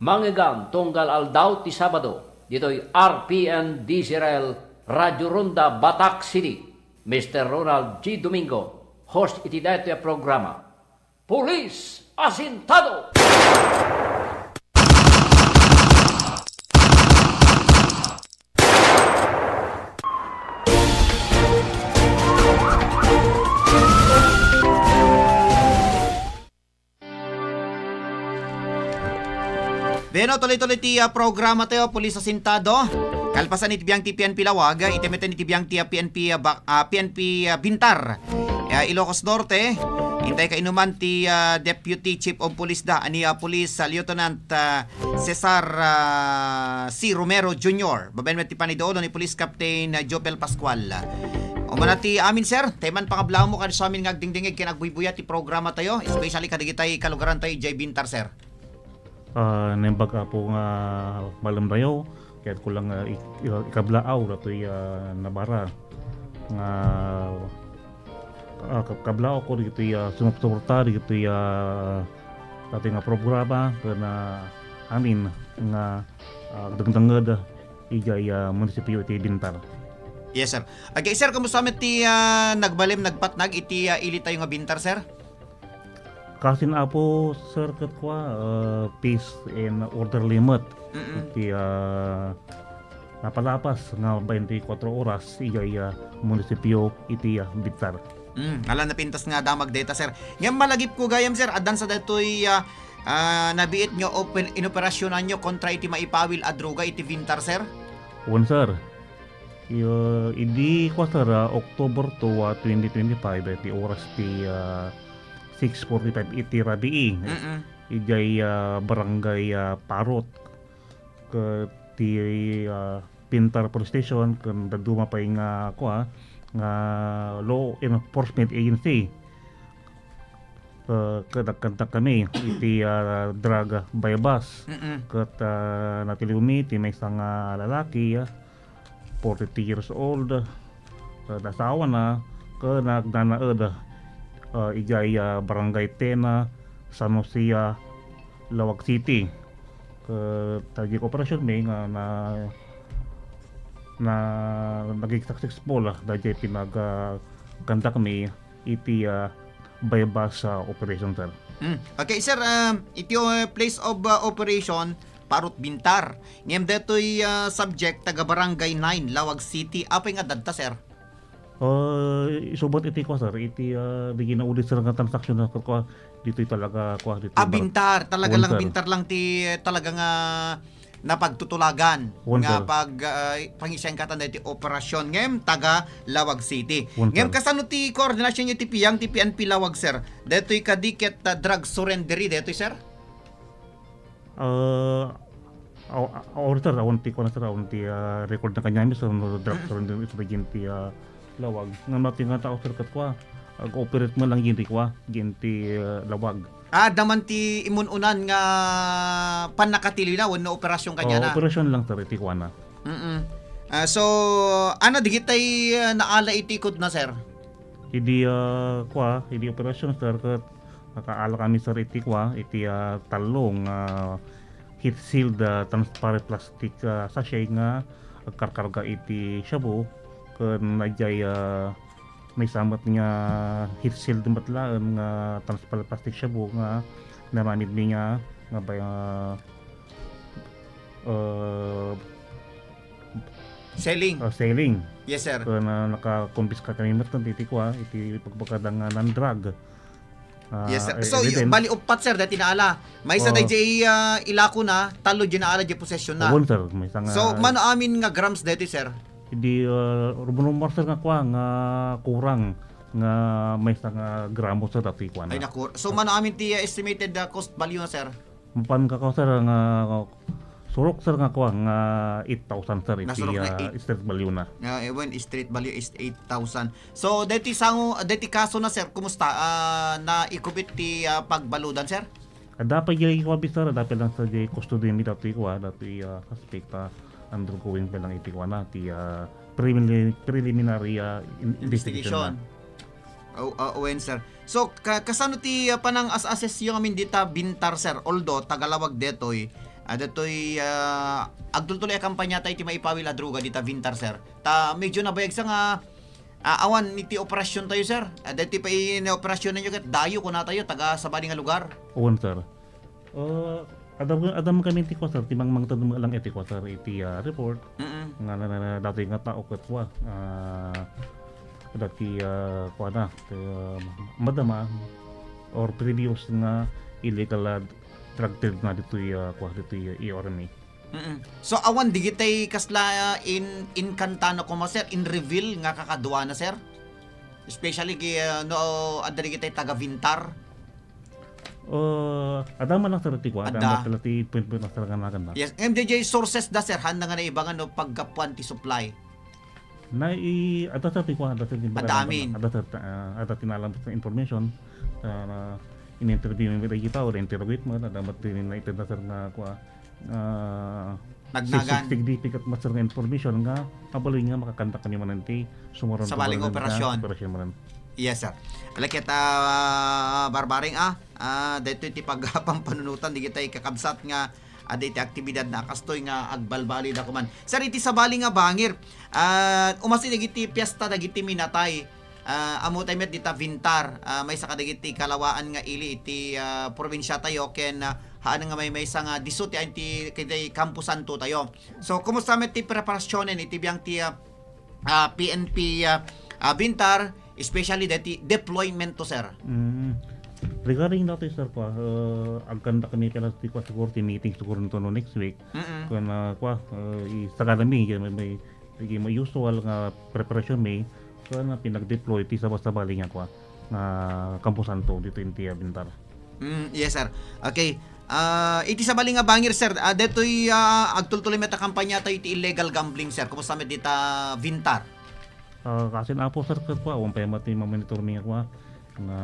Mangegan tunggal aldaw ti Sabado, ditoy R P N D Z R L, Radyo Ronda, Batac City. Mister Ronald G. Domingo, host iti daytoy a programa. Pulis Asintado! Bueno, tuloy-tuloy ti, ah, programa tayo, Pulis Asintado. Kalpasan iti biang ti P N P Lawag, iti metten iti biang ti, ah, P N P, ah, Ba-, ah, P N P, ah, Bintar. Ah, Ilocos Norte, intay kainuman ti, ah, Deputy Chief of Police da, ani, ah, Police, ah, Lieutenant, ah, Cesar, ah, C. Romero Junior. Babaen met ti paniduolo ni Police Captain, ah, Jopel Pascual. Umuna ti amin, sir. Tayo man pangablaw mo kadagiti amin nga agdingdingig ken agbuybuya ti programa tayo, especially kadagiti kalugaran tayo, idiay Bintar, sir. Ah, naimbag, Apo, nga malamdayo, kayatko lang, ah, ik-, ah, ikablaaw datoy, ah, Navarra nga, ah, kab-, kablaawko dagitoy, ah, sumupsuporta dagitoy, ah, datoy nga programa ken, ah, amin nga, ah, agdengdengnged idiay, ah, munisipio iti Bintar. Yes, sir. Okay, sir, kumusta met ti, ah, nagbalin, nagpatnag iti, ah, ili tayo nga Bintar, sir? Kasin, Apo, sir, ket kua, ah, peace and orderly met. Mm-mm. Iti, ah, napalapas nga baintikwatro oras idiay, ah, munisipio iti, ah, Bintar. Mm, ala, napintas nga damag dayta, sir. Ngem malagipko gayam, sir, addan sa daytoy, ah, ah, nabiit nga open, inoperasyonanyo kontra iti maipawil a droga iti Bintar, sir? Wen, sir. Iyo, idi kua, sir, ah, October two, ah, twenty twenty-five, iti oras ti, ah, six forty-five iti rabii. Mm-mm. Idiay, ah, barangay, ah, Parot. Ket ti, ah, Bintar Police Station, ken dadduma pay nga, kua, nga law enforcement agency. Ah, ket agkantakkami iti, ah, drug buy-bust. Mm-mm. Ket, ah, natiliwmi ti maysa nga lalaki, ah, forty-three years old, ah, asawana, ket nagnanaed, ah, idiay, ah, Barangay Tena, San Jose, ah, Laoag City. Ket daydiay operasyon mi nga na, na naging successful, ah, daydiay pinag, ah, conduct mi iti, ah, buy-bust, ah, operation, sir. Mm. Okay, sir, um, iti, uh, place of, uh, operation, Parot Bintar. Ngem daytoy, ah, subject, taga Barangay nine, Laoag City. Apay nga dadta, sir? Ah, isubat iti kua, sir, iti, ah, di ginaudi, sir, nga transaksyon na kua, ditoy talaga kua, ditoy Ah, Bar-, Bintar. Talaga Wan, lang, sir. Bintar lang ti, eh, talaga nga napagtutulagan Wan, nga sir. pag, ah, pangisengkatan daytoy operasyon ngem taga Laoag City. Wan, Ngem sir. kasano ti koordinasyon niyo ti piyang ti P N P Laoag, sir? Daytoy kadi ket, ah, drug surrendery daytoy, sir? Ah, aw-, aw-, sir, awan ti kuan, sir, awan ti, ah, record na kaniami, sir, no drug Mm. surrendery iti, ah, Laoag. Ngem no ti nga tao, sir, ket kua, ag-operate man lang diay kua, diay, ah, Laoag. Ah, adda man ti imun-unan nga pannakatiliwna wenno operasyon kaniana? Oh, operasyon lang, sir, iti kuana. Mm-mm. Ah, so, ano, dagitay, ah, naala iti ikudna, sir? Idi, ah, kua, idi operasyon, sir, ket nakaala kami, sir, iti kua, iti, ah, tallo nga heat sealed, ah, transparent plastic, ah, sachet nga agkarkarga iti shabu, ken daydiay, ah, maysa met nga heat sealed met laeng nga transparent plastic shabu nga naramidmi nga, nga bay-, ah, ah, Selling. ah, selling. Yes, sir. Ken, ah, nakakumpiska kami met iti kua, iti pagbagada nga non-drug, ah, Yes, sir. e-, So, y-, evidence. bali, uppat, sir, daytoy naala. Maysa Oo. daydiay, ah, ilakona, tallo diay naala diay possession na. Wen, sir, maysa nga So, mano amin nga grams daytoy, sir? Idi, ah, rumrumor, sir, nga kua, nga kurang nga maysa nga gramo, sir, daytoy kuana. Ay, naku. So, mano amin ti, ah, estimated, ah, cost value na, sir? Mapan ka ko, sir, nga surok, sir, nga kua, nga eight thousand, sir, iti, Nasurok na ah, eight. street value na. Ah, eh, wen, street value is eight thousand. So, daytoy sango, daytoy kaso na, sir, kumusta? Ah, naikubit ti, ah, pagbaludan, sir? Adda pay diay kua, sir, adda pay lang sa diay custody mi datoy kua, datoy, ah, suspect, ah, undergoing pa lang iti kua na, ti, ah, preliminary, preliminary, ah, in-, investigation na. Investigation. Oh, ah, wen, sir. So, ka-, kasano ti, ah, panang-as-assess yo ngamin dita Bintar, sir? Although, taga Laoag detoy, ah, detoy, ah, agtultuloy a kampanya tayo ti maipawil a droga dita Bintar, sir. Ta, medyo nabayag sa nga, ah, awan iti operasyon tayo, sir. Ah, deti pa in operasyon ninyo ket dayo, kuna tayo, taga sabali nga lugar. Wen, sir. Ah, adam, adam kami ti kua, sir, ti mangmangted lang iti kua, sir, iti, ah, report. Mm-mm. Nga na, na, na, dati nga tao ket kua, ah, dati, ah, kua na, ah, madama or previous nga illegal, ah, drug trade na ditoy, ah, kua, ditoy, ah, E R M A. Mm-mm. So, awan digitay kasla, ah, in, inkantana koma, sir, in reveal nga kakaduana, sir? Especially gi, ah, no, adda digitay taga Vintar? Ah, adda man lang, sir, ti kua, adda. Adda man lang ti point, point lang, sir, nga nagan na. Yes, M J J sources da, sir, handa nga naibangan no paggapuan ti supply. Na i-, adda, sir, ti kua, adda, sir, ti baga. Adda amin. Adda, sir, ta-, ah, adda ti naalam sa information, ah, na in-interview mi dagiti tao, na-interrogate man, adda met ti naited na, sir, nga kua, ah, nagnagan. Sig-, significant met, sir, nga information nga mabalin nga makakandak kami manen ti sumurot. Sabali nga operasyon. Operasyon manen. Yes, sir. Ala ket, ah, barbareng, ah, ah, daytoy ti pagpampanunotan digitay kakabsat nga adda iti aktibidad na kastoy nga agbalbaliw da kuman. Sir, iti sabali nga bangir, ah, umasi dagiti piesta dagiti minatay. Ah, ammo tayo met dita Vintar, ah, maysa kadagiti kalawaan nga ili iti, ah, probinsia tayo ken, ah, haan nga maymaysa nga disso ti ayan ti, iti Campo Santo tayo. So, kumusta met ti preparasionen iti biang ti, ah, ah, P N P, ah, ah, Vintar, especially dati deployment to, sir? Mm. Regarding dati, sir, kua, ah, agkanda kami kala ti kua siguro ti meeting siguro nito no next week. Mm-mm. Kua na kua, ah, isagana mi, may, may Sige, may usual nga preparasyon mi, so, na pinag-deploy ti sabasabali nga kua, nga kamposanto dito inti Bintar. Mm, yes, sir. Okay. Ah, iti sabali nga bangir, sir, ah, detoy, ah, agtultuloy met a kampanya tayo iti illegal gambling, sir. Kumusta met dita Vintar? Ah, kasin apo, sir, ket kua, awan pay met ti mamonitor mi nga kua, nga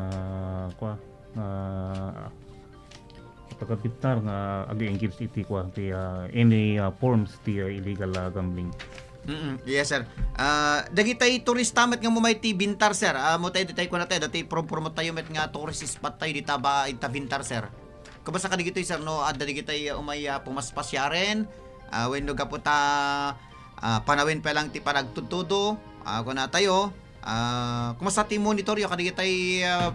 kua, nga taga Bintar nga ag-engage iti kua, ti, ah, any, ah, forms ti, ah, illegal, ah, gambling. Mm, yes, sir. Ah, dagitay turista met nga umay ti Bintar, sir. Ah, mo tayo, ditay kuna tayo, dati prom-, promote tayo met nga tourist spot tayo dita ba, ita Bintar, sir. Kumusta kadagitoy, sir, no? Adda dagitay, ah, umay, ah, pumaspasiaren, ah, wenno gapu ta, ah, panawen pa lang ti panagtudtudo, ah, kuna tayo, ah, kumusta ti monitor yo kadagitay, ah,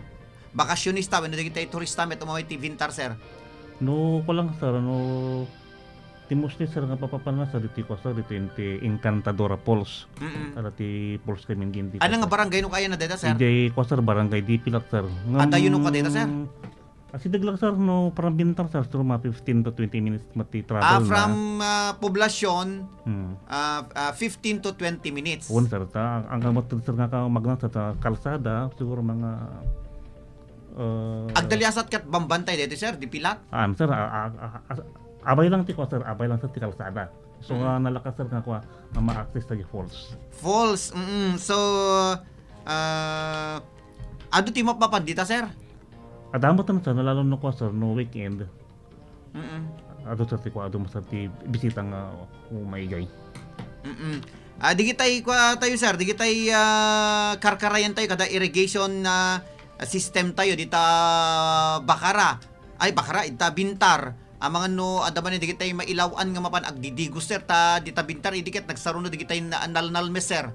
bakasionista wenno dagitay turista met umaway ti Vintar, sir? No, kulang, sir, no, ti mostly, sir, nga papapanna, sir, ditoy kua, sir, ditoy inti Encantadora Falls. Mm-mm. Ala ti falls kami, hindi. Ano nga barangay no kaya na deta, sir? Ijay kua, sir, barangay Dipilat, sir. Ngem, adayo no ka deta, sir? Asideg lang, sir, no, from Bintar, sir, siguro mga fifteen to twenty minutes met ti travel na. Ah, from, ah, Poblacion, hmm, ah, ah, fifteen to twenty minutes. Wen, sir, ta, ang, ang kamatid, sir, nga ka-, magna, sir, ta, kalsada, siguro mga, ah, agdaliasat ket bambantay dito, sir, Dipilat? Ah, sir, a-, a-, a-, a-, abay lang ti kua, sir, abay lang, sir, ti kalsada. So, hmm, ah, nalakas, sir, nga kua, nga ma-access tayo falls. Falls, mm. So, ah, adu ti mapapan dita, sir? Adda met, sir, no, lalo no kua, sir, no weekend. Mm-mm. Adu, sir, ti kua, adu, sir, ti bisita nga umaigay. Mm-mm. Ah, digitay kua tayo, sir, digitay, ah, karkarayan tayo kada irrigation na system tayo dita Bacara. Ay, Bacara, ita Bintar. Amangan no adda man digitay mailaw-an nga mapan agdidigos, sir, ta dita Bintar, idi ket nagsaruna digitay na-, nalnalmes, sir.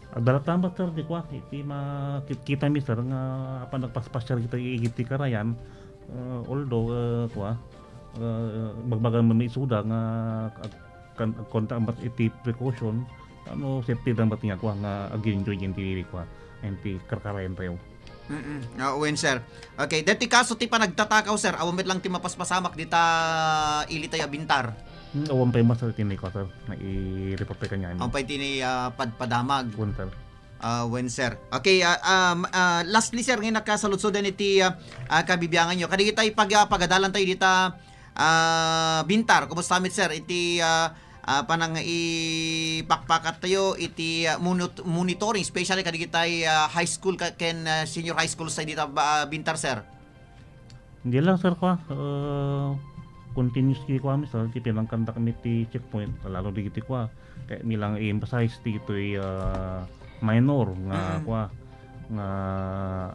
Agdalatan met, sir, ti kua, iti ma-, kit-, kita mi, sir, nga apan nagpaspasiar kita iti karayan, ah, although, ah, kua, ah, bagbagan man isuda nga ag-, kan-, agkonta met iti precaution, ano, safety da met nga kua, nga ag-enjoy iti kua, iti karkarayan tayo. Mm-mm. Ah, wen, sir. Okay, deti kaso ti panagtatakaw, sir. Awan met lang ti mapaspasamak dita ili tayo a Bintar. Hmm, awan pay, sir, ti ni, sir. Nai-report pay kaniami. Awan pay ti ni, ah, padpadamag. Wen, sir. Ah, wen, sir. Okay, ah, ah, ma-, ah, lastly, sir, ngay nakasaludsodan iti, ah, ah, kabibiangan nyo. Kadigitay pag-, ah, pagadalan tayo dita, ah, Bintar. Kumusta met, sir? Iti, ah, ah, panang ipakpakat tayo iti, ah, monit-, monitoring, especially kadigitay, ah, high school ka-, ken, ah, senior high school sa dita ba, ah, Bintar, sir? Hindi lang, sir, kwa, ah, continuous ti kwa mi, sir, ti pinangkanta kami ti checkpoint, lalo di ti kwa. Kaya mi lang i-emphasize ti ito'y, ah, minor nga, Mm. kwa, nga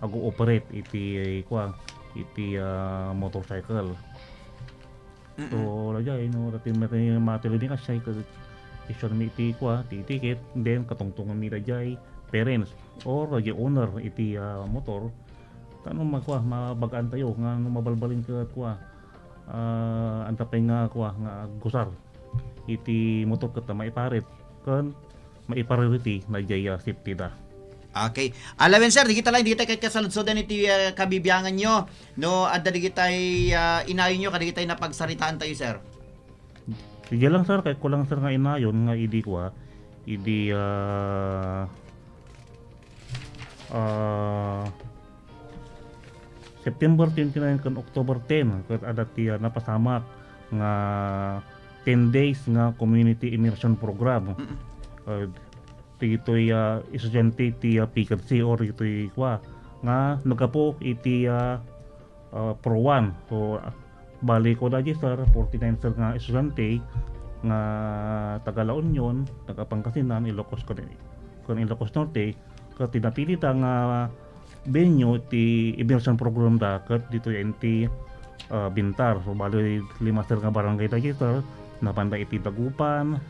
ago-operate iti, kwa, iti, ah, motorcycle. So, Mm-mm. Lajay, no, dati may matili mi kasay, ka-, issue mi iti, kwa, ti ticket, then katungtungan mi lajay, parents, or lajay owner iti, ah, motor, Tano magkua, mabagaan tayo nga no mabalbalin ket kua, ah, anta pay nga kua, nga agusar iti motor ket maiparit ken maipareriti na diay, ah, safety da. Okay. Alawen, sir, digita lang, digita kay kasaludsodan iti, ah, kabibiangan nyo. No, adda digitay, ah, inayon nyo, kadigitay napagsaritaan tayo, sir. Sige lang, sir, kay ko lang, sir, nga inayon nga idi kua, idi, ah, ah, September twenty-nine ken October ten, ket adda ti, ah, napasamak nga ten days nga community immersion program. Mm. Ah, ditoy, ah, estudiante ti, ah, P K C or ditoy kua nga naggapu iti, ah, ah, Pro One. So, ah, bali ko da, sir, forty-nine, sir, nga estudiante nga taga La Union, taga Pangasinan, Ilocos ken, ken Ilocos Norte, ket ti napili ta nga venue ti immersion program da ket ditoy enti, ah, Bintar. So, bali lima, sir, nga barangay da, sir, napanda iti Dagupan,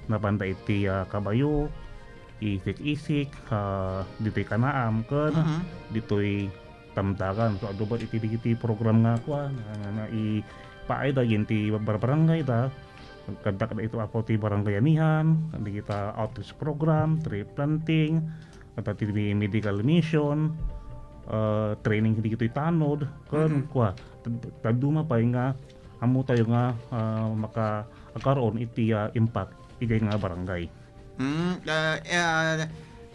napanda iti, ah, Kabayo, Isik-Isik, ah, ditoy Kanaam, ken Mhm. ditoy Tamdagan. So, adu met iti dagiti program nga kua, nga, nga naipaay da iti barbarangay da. Kaddak da iti apo ti barangay anihan, dagita outreach program, tree planting, ket ti medical mission, ah, training dagitoy tanod, ken Mhm. kua, tad-, dadduma pay nga ammo tayo nga, ah, maka-, agkaroon iti, ah, impact iti nga barangay. Mm, ah, eh, ah,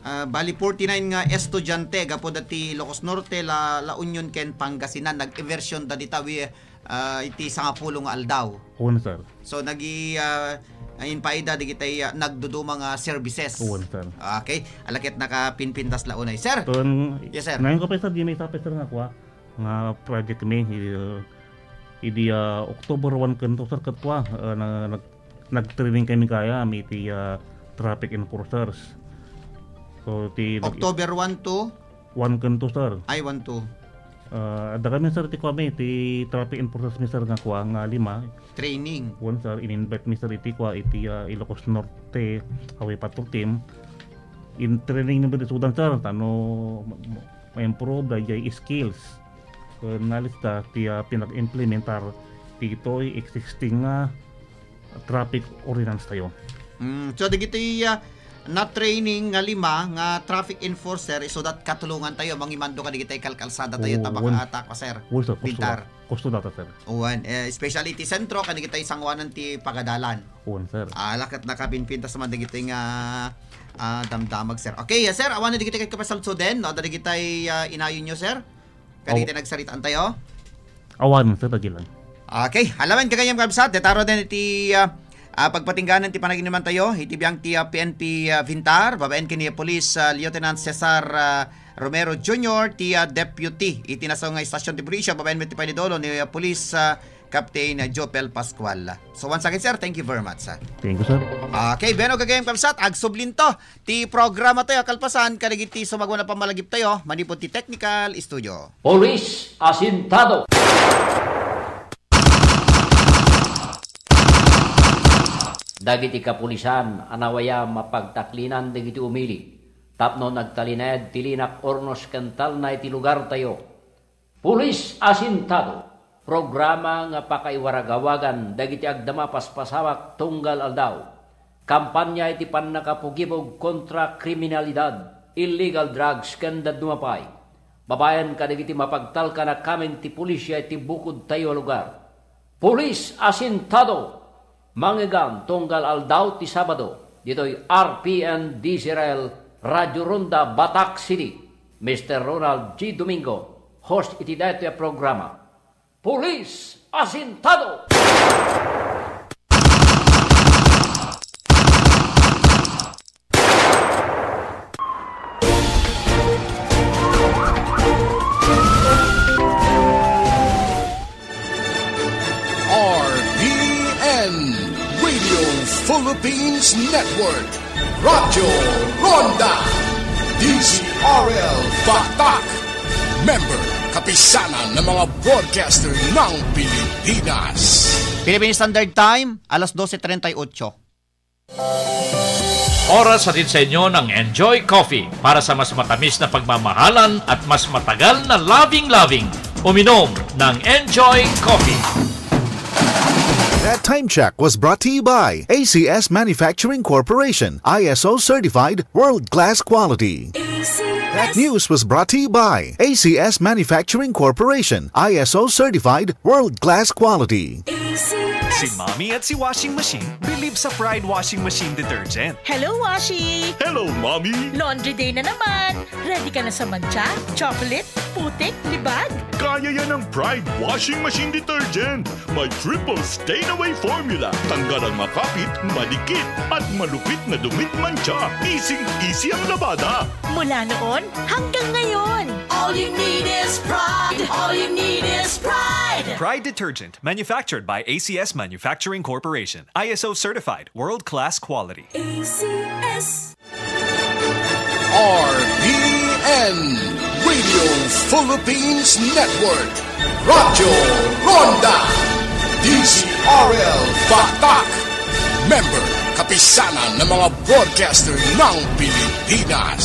ah, bali forty-nine nga estudiante gapu dati Ilocos Norte, La, La Union ken Pangasinan. Nag-immersion da dita wi-, ah, iti sangapulo nga aldaw. Wen, sir. So, nagi-, ah, ah, impaida digitay, ah, nagduduma nga services. Wen, sir. Okay. Ala ket nakapinpintas la unay. Sir? Wen, Yes, sir. Ngayon ko pa, sir, di may isa pa, sir, nga kua, nga project mi, eh, idi, ah, October one ken two, sir, ket kua, ah, na, nag-, nag-training kami kaya, iti, ah, traffic enforcers. So, ti nag- October one to? One ken two, sir. Ay, one, two. Ah, adda kami, sir, ti kua mi, ti traffic enforcers mi, sir, nga kua, nga lima. Training. Wen, sir, in-invite mi, sir, iti kua, iti, ah, Ilocos Norte Highway Patrol Team. In-training mi isudan, sir, tano ma-, ma-, ma-improve dayjay skills. Ken nalista ti, ah, pinag-implementar ditoy existing nga traffic ordinance tayo. Mm, so, dagiti, ah, na-training nga lima nga traffic enforcer, isudat katulongan tayo, mangimando kadigitay kalkalsada tayo, Oo, tabak wen. Ata ko, sir. Wen, sir. Kusto Bintar. Da-, kusto data, sir. Wen, eh, especially ti sentro, kadigitay sanguanan ti pagadalan. Wen, sir. Ah, lakat nakapinpintas man dagiti nga, ah, damdamag, sir. Okay, sir, awan na dagiti ket kapasalsuden, no? Dagitay, ah, inayon nyo, sir? Kadigitay Aw- nagsaritaan tayo? Awan, sir, tagilan. Okay, alawen gagayyem, kabsat, detaro den iti, ah, ah, pagpatingganan ti panaginiman tayo, iti biang ti, ah, P N P, ah, Vintar, babaen ken ni Police, ah, Lieutenant Cesar, ah, Romero Junior, ti, ah, Deputy, iti nasaw nga istasyon ti pulisya, babaen met ti pay ni Dolo ni, ah, Police, ah, Captain Jopel Pascual. So once again, sir, thank you very much, sir. Thank you, sir. Okay, bueno, gagayyem, kabsat, agsublinto ti programa tayo, kalpasan, kadagiti sumagmamano a pammalagip tayo, manipud ti technical studio. Police Asintado. Dagiti kapulisan a nawayam a pagtaklinan dagiti umili tapno nagtalinaed ti linak, urnos ken talna iti lugartayo. Police Asintado, programa nga pakaiwaragawagan dagiti agdama paspasamak tunggal aldaw. Kampanya iti pannakapugibog kontra kriminalidad, illegal drugs, ken dadduma pay. Babaen kadagiti mapagtalkan a kameng ti pulisya iti bukodtayo a lugar. Police Asintado, mangegam tunggal aldaw ti Sabado, ditoy R P N D Z R L, Radio Ronda, Batac City. Mister Ronald G Domingo, host iti daytoy a programa. Police Asintado! Philippines Network, Radyo Ronda, D Z R L Batak, member, kapisanan ng mga broadcaster ng Pilipinas. Philippine Standard Time, alas dose treinta y ocho. Oras hatid sa inyo ng Enjoy Coffee. Para sa mas matamis na pagmamahalan at mas matagal na loving-loving, uminom ng Enjoy Coffee. That time check was brought to you by A C S Manufacturing Corporation, I S O certified, world-class quality. That news was brought to you by A C S Manufacturing Corporation, I S O certified, world-class quality. Si Mommy at si Washing Machine believe sa Pride Washing Machine Detergent. Hello, Washi! Hello, Mommy! Laundry day na naman! Ready ka na sa mantsa, chocolate, putik, libag? Kaya yan ng Pride Washing Machine Detergent. May triple stain away formula. Tanggal ang makapit, madikit, at malupit na dumit mantsa. Easy-easy ang labada. Mula noon hanggang ngayon. All you need is pride. All you need is pride. Pride detergent, manufactured by A C S Manufacturing Corporation. I S O certified, world-class quality. A C S. R P N, Radio Philippines Network, Radyo Ronda, D Z R L Batak, member, kapisanan ng mga broadcaster ng Pilipinas.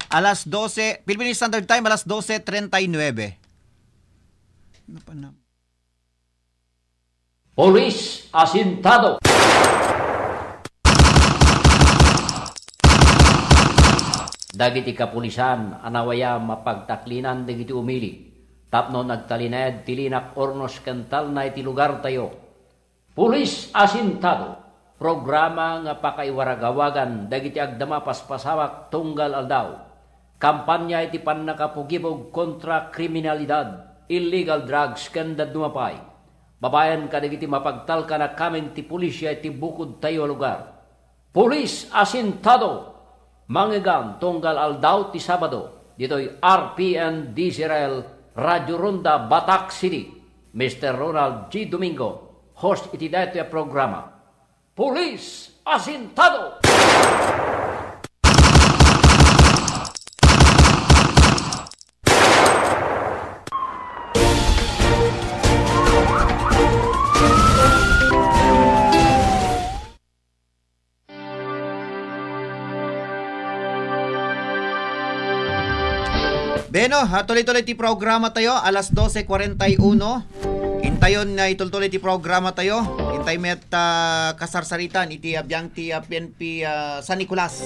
Alas dose, Philippine Standard Time, alas dose treinta y nueve. Ano pa na? Pulis asintado. Dagiti kapulisan a nawayam a pagtaklinan dagiti umili tapno nagtalinaed ti linak ornos ken talna iti lugartayo. Pulis asintado, programa nga pakaiwaragawagan dagiti agdama paspasamak tunggal aldaw. Kampanya iti pannakapugibog kontra kriminalidad, illegal drugs, ken dadduma pay. Babaen kadagiti mapagtalkan a kameng ti pulisya iti bukodtayo a lugar. Pulis asintado, mangegan tunggal aldaw ti Sabado, ditoy R P N D Z R L, Radio Ronda, Batak City. Mister Ronald G Domingo, host iti daytoy a programa. Pulis asintado! Beno, ah, tuloy-tuloy ti programa tayo, alas dose cuarenta y uno. Intayon nga itultuloy ti programa tayo. Intay met, ah, kasarsaritan iti, ah, biang ti, ah, P N P, ah, San Nicolas.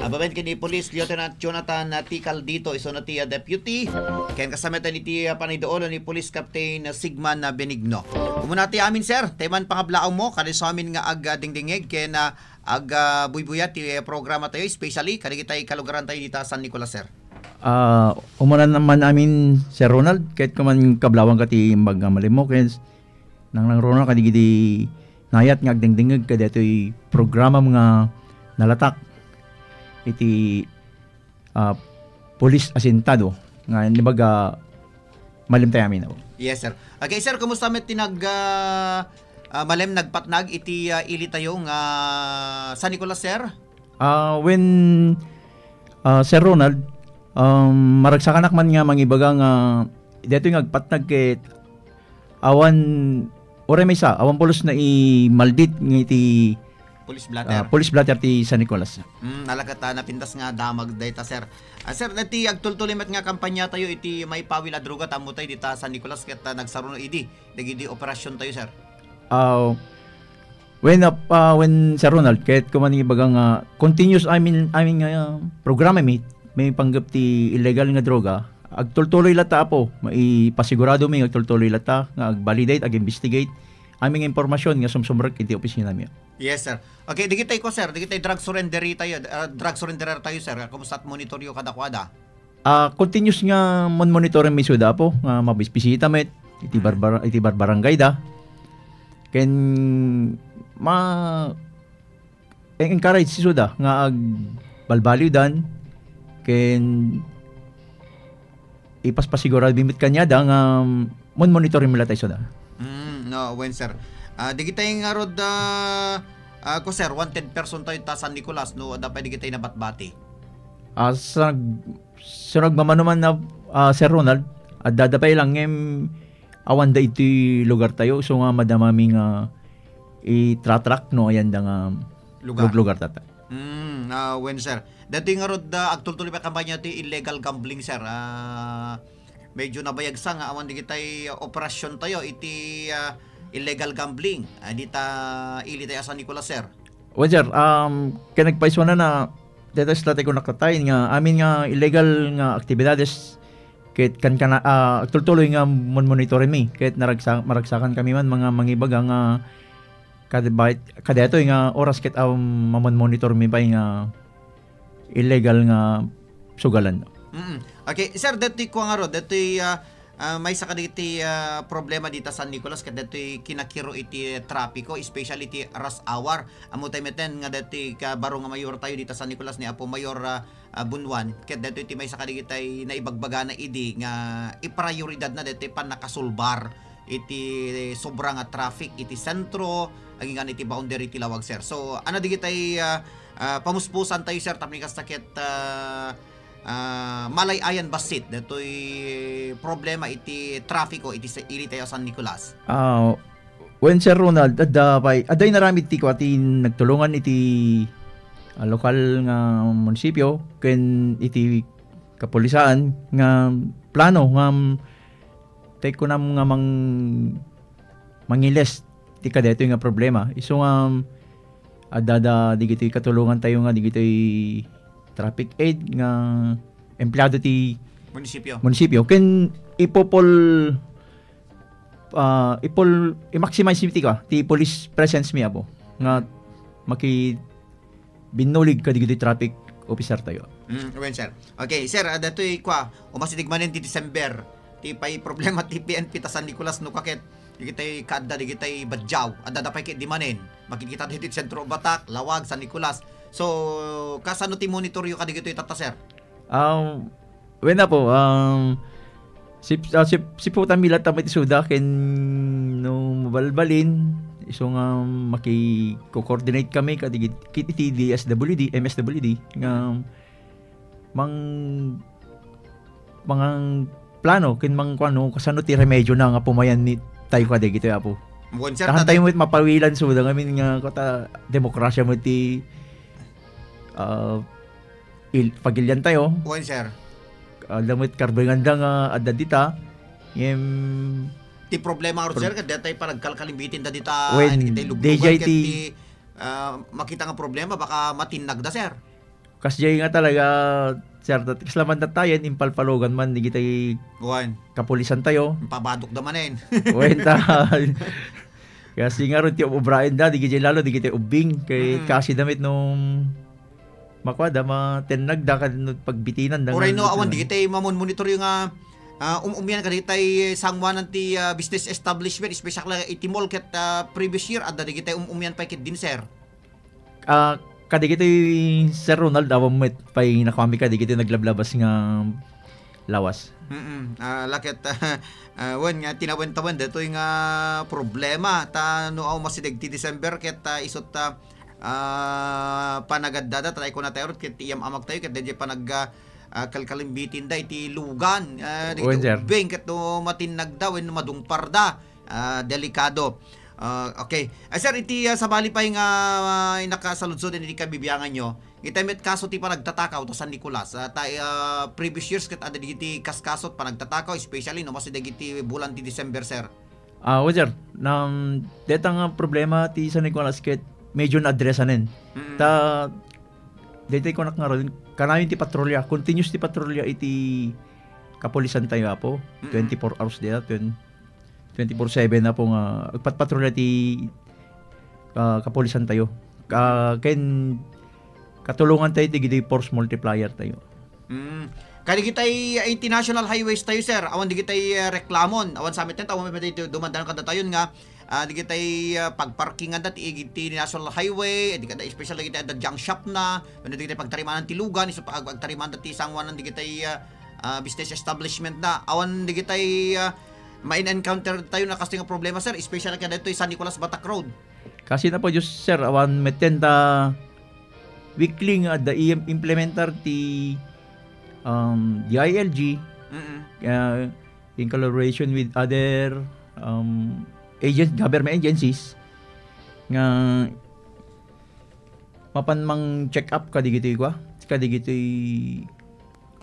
Ah, babaen ken ni Police Lieutenant Jonathan, ah, T. Caldito, isuna ti, ah, deputy. Ken kasametan iti, ah, paniduolo ni Police Captain, ah, Sigman, ah, Benigno. Umuna ti amin, sir. Tayo man pangablaawmo, kada isu amin nga ag, ah, dingdingeg, ken, ah, ag, ah, buybuya ti, eh, programa tayo, especially kadagiti kalugaran tayo dita San Nicolas, sir. Ah, umuna man amin, Sir Ronald, ket kuman kablawang ka ti imbag nga malimmo, ken nang, nang Ronald, kadigidi nayat nga agdengdengeg kadaytoy programam nga nalatak iti ah, pulis asintado nga, ibaga, malim tayo amin. Yes, sir. Okay, sir, kumusta met ti nag, ah, ah, malim nagpatnag iti, ah, ili tayo nga San Nicolas, sir? Ah, when, ah, Sir Ronald, um, maragsakanak man nga mangibaga nga daytoy nga agpatnag ket awan, uray maysa, awan pulos naimaldit nga iti Police blotter. Ah, police blotter ti San Nicolas. Mm, nalakat, ah, napintas nga damag dayta, sir. Ah, sir, iti agtultuloy met nga kampanya tayo iti maipawil a droga, tammo tayo dita San Nicolas ket, ah, nagsaruno idi dagidi operasyon tayo, sir. Ah, when, ah, ah, when, Sir Ronald, ket kuman ibaga nga continuous, I mean, I mean nga, ah, programa mi, maipanggep ti illegal nga droga, agtultuloy latta, Apo, maipasigurado mi nga agtultuloy latta nga agvalidate, ag-investigate, amin nga impormasyon nga sumsumrek iti opisina mi. Yes, sir. Okay, digitay ko, sir. Digitay drug surrender tayo, ah, drug surrenderer tayo, sir. Kumusta at monitoryo kadakuada? Ah, continuous nga mon-monitoring mi isuda, Apo, nga mabisbisita met iti barbar-, iti barbarangay da. Ken ma-, en-, encourage isuda nga agbalbaliwdan ken ipaspasigurado mi met kaniada nga mon-monitoring mi latta isuda. Mm, no, wen, sir. Ah, digitay ngarud, ah, ah, ko, sir, wanted person tayo ta San Nicolas, no, adda pay digitay nabatbati. Ah, sa nag-, sa nagmamano man na, ah, Sir Ronald, adda da pay lang ngem awan da iti lugar tayo, so nga madama mi nga i-track no ayan da nga Lugar. lug-, lugar tata. Mm, ah, wen, sir. Dati nga rod, ah, agtultuloy pa kampanya ti illegal gambling, sir. Ah, medyo nabayag sa nga awan digitay, ah, operasyon tayo iti, ah, illegal gambling. Ah, dita ili tayo a San Nicolas, sir. Well, sir, um, kaya nagpaisuan na na, deta sa tatay ko nakatay nga amin nga illegal nga aktibidades, ket kan kana, ah, agtultuloy nga mon-, monitoren mi, ket naragsa-, maragsakan kami man mga mangibaga nga kada bait-, kada atoy nga oras ket, um, mamon-monitor mi pay nga illegal nga sugalan. Mm. Okay, sir, detoy kua nga ro, detoy, ah, ah, maysa kadagiti, ah, problema dita San Nicolas ket detoy kinakiro iti trapiko, especially iti rush hour. Ammo tayo meten nga detoy ka baro nga mayor tayo dita San Nicolas ni Apo Mayor, ah, ah, Bunwan, ket detoy ti maysa kadagitay naibagbagana idi nga iprioridad na detoy pannakasulbar iti sobra nga traffic iti sentro, aginggan iti boundary ti lawag, sir. So, ano digitay, ah, ah, pamuspusan tayo, sir, tapno kasta ket, ah, ah, malay-ayan bassit detoy problema iti trafiko iti sa-, ili tayo San Nicolas? Ah, wen, Sir Ronald, adda pay, adda inaramid ti kua ti nagtulongan iti, ah, lokal nga munisipyo ken iti kapulisan nga plano nga, mm, tay kunam nga mang-, mangiles ti kadaytoy nga problema. Isu nga, mm, adda da digitoy katulongan tayo nga digitoy traffic aid nga empleyado ti Munisipyo. munisipyo. Ken ipupul-, ah, ipul-, i-maximize mi ti ka, ti police presence mi, Apo, nga maki-, binnulig kadigitoy traffic officer tayo. Mm, wen, sir. Okay, sir, ah, datoy kua, umasideg manen ti December. Ti pay problema ti P N P ta San Nicolas no kaket, digitay kaadda, digitay badjaw. Adda da pay ket di manen. Makikita ditoy sentro Batak, Lawag, San Nicolas. So, kasano ti monitoryo kadigitoy tatta, sir? Um, wen, Apo, um, sip-, ah, sip-, siputan mi latta met isuda ken no mabalbalin, isu nga makiko-coordinate kami kadigit-, kit iti D S W D, M S W D, nga mang-, mangplano ken mangkuano kasano ti remedyo na nga pumayan ni tayo kadigitoy, Apo. Wen, sir, Tahan tayo met mapawilan isuda ngamin nga kota demokrasya met ti, ah, il-, pagilian tayo. Wen, sir. Adda met karbenganda nga adda dita. Ngem Ti problema, sir, Pro- ket detay panagkalkalimbitin da dita, Wen, ay, dagitay luglugan, D J T. ket ti, ah, makita nga problema, baka matinnag da, sir. Kasdiay nga talaga, sir, tat-, kasla man tattayen, impalpalogan man, digitay Wen. kapulisan tayo. Pabadok da manen. Wen, ta-, Kasi nga ron ti ubraen da, digiti lalo, digiti ubbing, kay Mm. kasi damit no makua da, matennag da, kan pagbitinan da Uray nga no, awan, lutuan. Digiti mamon monitor yung, ah, ah, um-, umian ka digiti sanguanan ti, ah, business establishment, especially iti mall ket, ah, previous year, adda digiti um-, umian pay ket din, sir. Ah, kadagiti Sir Ronald, awan met pay nakuami kadagiti naglablabas nga lawas. Mm-mm. Ah, laket, ah, wen nga tinawen-tawen detoy nga problema. Ta no, aw, masideg ti December ket, ah, isut, ah, ah, panagaddada, ta ikuna tayo rut ket ti iyam-amag tayo ket daydiay panag, ah, ah, kalkalimbitin da iti lugan, ah, dagiti Wen, sir. ubbing ket no matinnag da wen no madungpar da. Ah, delikado. Ah, okay. Ah, sir, iti, ah, sabali pay nga, ah, inakasaludsod iti kabibiangan nyo, itay met kaso ti panagtatakaw ta San Nicolas. Ah, ta, ah, previous years ket adda digiti kaskaso panagtatakaw, especially no, masi dagiti bulan ti December, sir. Ah, well, sir, nam, deta nga problema ti San Nicolas ket medyo na-addressanen. Mm-mm. Ta, deta kunak nga ron, kanayon ti patrolya, continuous ti patrolya iti kapulisan tayo, Apo. Mm-mm. Twenty-four hours deta, twen-, twenty-four seven na po nga agpatpatrolya ti, ah, kapulisan tayo. Ka-, ken katulongan tayo ti gidi force multiplier tayo. Mm. Kadigitay, ah, iti national highways tayo, sir, awan digitay, ah, reklamon, awan sa amin tayo, awan digitay dumandanon kadatayon nga, ah, digitay, ah, pagparkingan da ti, iti national highway, di kada, especially digitay adda junk shop na, wenno digitay pagtarimanan ti lugan, isu pag-, pagtarimanan ti sanguanan digitay, ah, ah, business establishment na. Awan digitay, ah, ma-encounter tayo na kastoy nga problema, sir, especially kadaytoy San Nicolas Batac Road? Kasi na po, Diyos, sir, awan metten ta weekly nga adda i-, implementar ti, um, D I L G, Mm-mm. uh, in collaboration with other, um, agent-, government agencies nga mapan mang-check up kadigitoy kua, kadigitoy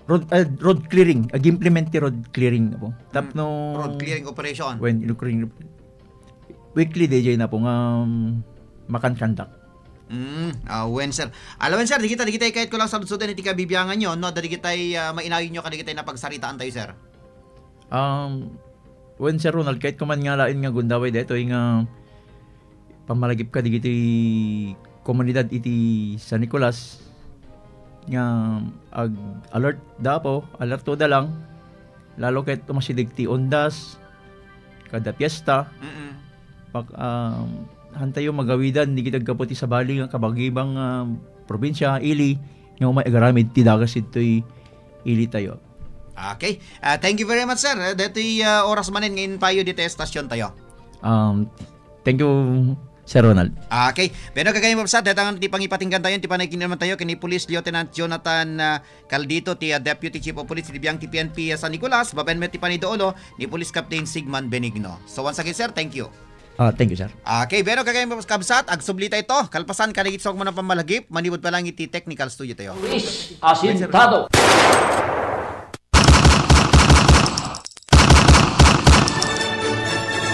road, ah, road clearing, ag-implement ti road clearing, apo. Tapno Mm. Road clearing operation. When, road clearing, weekly D J na po nga, um, makan conduct. Mm, ah, wen, sir. Ala, wen, sir, dagita, dagita kayatko lang saludsuden iti kabibianganyo, no? Dagitay, ah, mainaginyo kadigitay napagsaritaan tayo, sir. Um, wen, Sir Ronald, kayatko man nga lain nga gundaway daytoy nga pammalagip kadigiti komunidad iti San Nicolas nga ag-alert da po, alerto da lang, lalo ket umasideg ti ondas, kada fiesta. Mm-mm. Pak-, um, hantayo magawidan, digiti aggapu ti sabali nga kabagibang, um, probinsya, ili, nga umay agaramid ti dagas ditoy ili tayo. Okay. Ah, thank you very much, sir. Eh, detoy, ah, oras manen nga impayo ditoy estasyon tayo. Um, thank you, Sir Ronald. Okay. Bueno, gagayem, Paps, deta nga ti pangipatinggan tayo, ti panagkinaman tayo, kini Police Lieutenant Jonathan, ah, Caldito, ti, ah, Deputy Chief of Police, ti biang ti P N P, ah, San Nicolas, babaen met ti paniduolo, ni Police Captain Sigman Benigno. So, once again, sir, thank you. Ah, thank you, sir. Okay, bueno, gagayem, kabsat, agsubli tayo to. Kalpasan, kanagit sa mga pamalagip, manipud pa lang iti technical studio tayo. Police Asintado.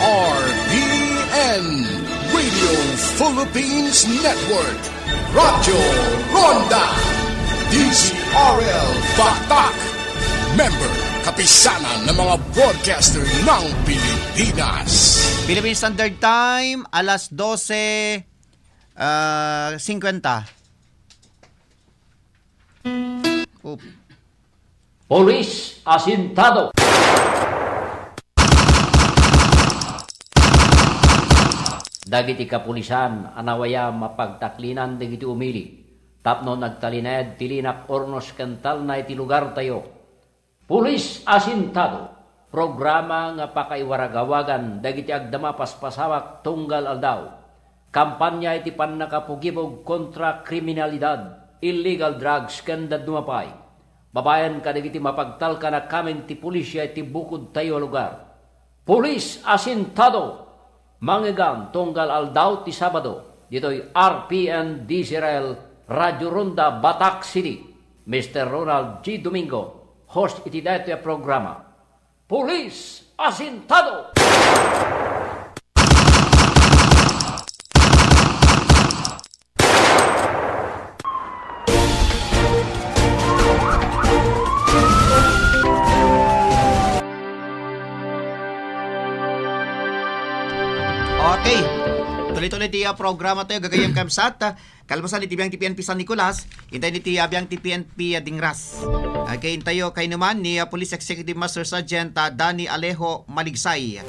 R P N Radio Philippines Network, Radyo Ronda, D Z R L Batak, member, Kapisanan ng mga Broadcaster ng Pilipinas. Philippine Standard Time, alas dose, ah, singkwenta. Oop. Police Asintado. Dagiti kapulisan a nawayam a pagtaklinan dagiti umili tapno nagtalinaed ti linak Hornos ken Talna iti lugartayo. Police Asintado, programa nga pakaiwaragawagan dagiti agdama paspasawak tunggal aldaw. Kampanya iti pannakapugibog kontra kriminalidad, illegal drugs, ken dadduma pay. Babaen kadagiti mapagtalkan a kamin ti pulisia iti bukodtayo a lugar. Police Asintado, mangegan tunggal aldaw ti Sabado, ditoy R P N D Z R L, Radyo Ronda, Batak City. Mister Ronald G Domingo, host iti daytoy a programa. Police Asintado! Okay. Tuloy-tuloy ti, ah, programa tayo, gagayem, kabsat. Kalpasan iti biang ti P N P San Nicolas, intay iti, ah, biang ti P N P, ah, Dingras. Okay, intayo kainuman ni, ah, Police Executive Master Sergeant, ah, Danny Alejo Maligsay.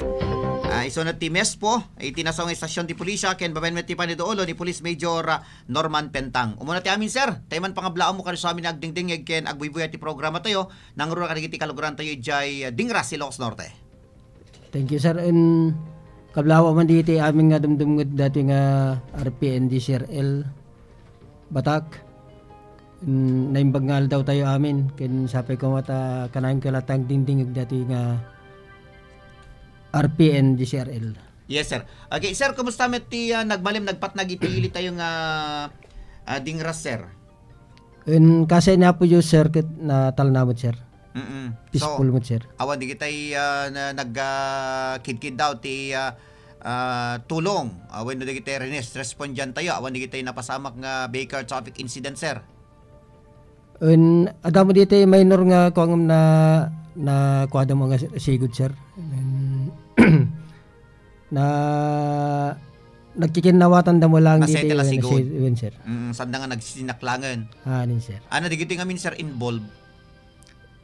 Ah, isuna ti MESPO, iti nasao nga estasyon ti pulisya, ken babaen met ti paniduolo ni Police Major, ah, Norman Pentang. Umuna ti amin, sir. Tayo man pangablaam mo kadagiti amin nga agdingdingngeg ken agbuybuya ti programa tayo, nangruna kadagiti kalugaran tayo idiay, ah, Dingras, Ilocos Norte. Thank you, sir. And kablawa man diti amin nga dumdumngeg dati nga R P N D Z R L Batak. Mm, naimbag nga aldaw tayo amin. Ken sapay ko mata kanayon ka latang dingdingngeg dati nga R P N D Z R L. Yes, sir. Okay, sir, kumusta met ti, ah, nagmalim, nagpatnag iti ili tayo nga, ah, Dingras, sir? En, kasay ni Apo Dios, sir, ket natalna met, sir. Mm-mm. So, peaceful met, sir. Awan digitay, ah, na, nag, ah, kidkiddaw ti, ah, ah, tulong. Ah, wenno digitay rinis-, respondian tayo. Awan digitay napasamak nga vehicle traffic incident, sir. En, adda met digitay minor nga kuan na, na kuada mo nga sigud, sir. En, na nagkikinnawatan da mo lang dito. Nasete la sigud. Wen, sir. Mm, sanda nga nagsisinaklangen. Ah, nin, sir. Ano, digito nga min, sir, involved?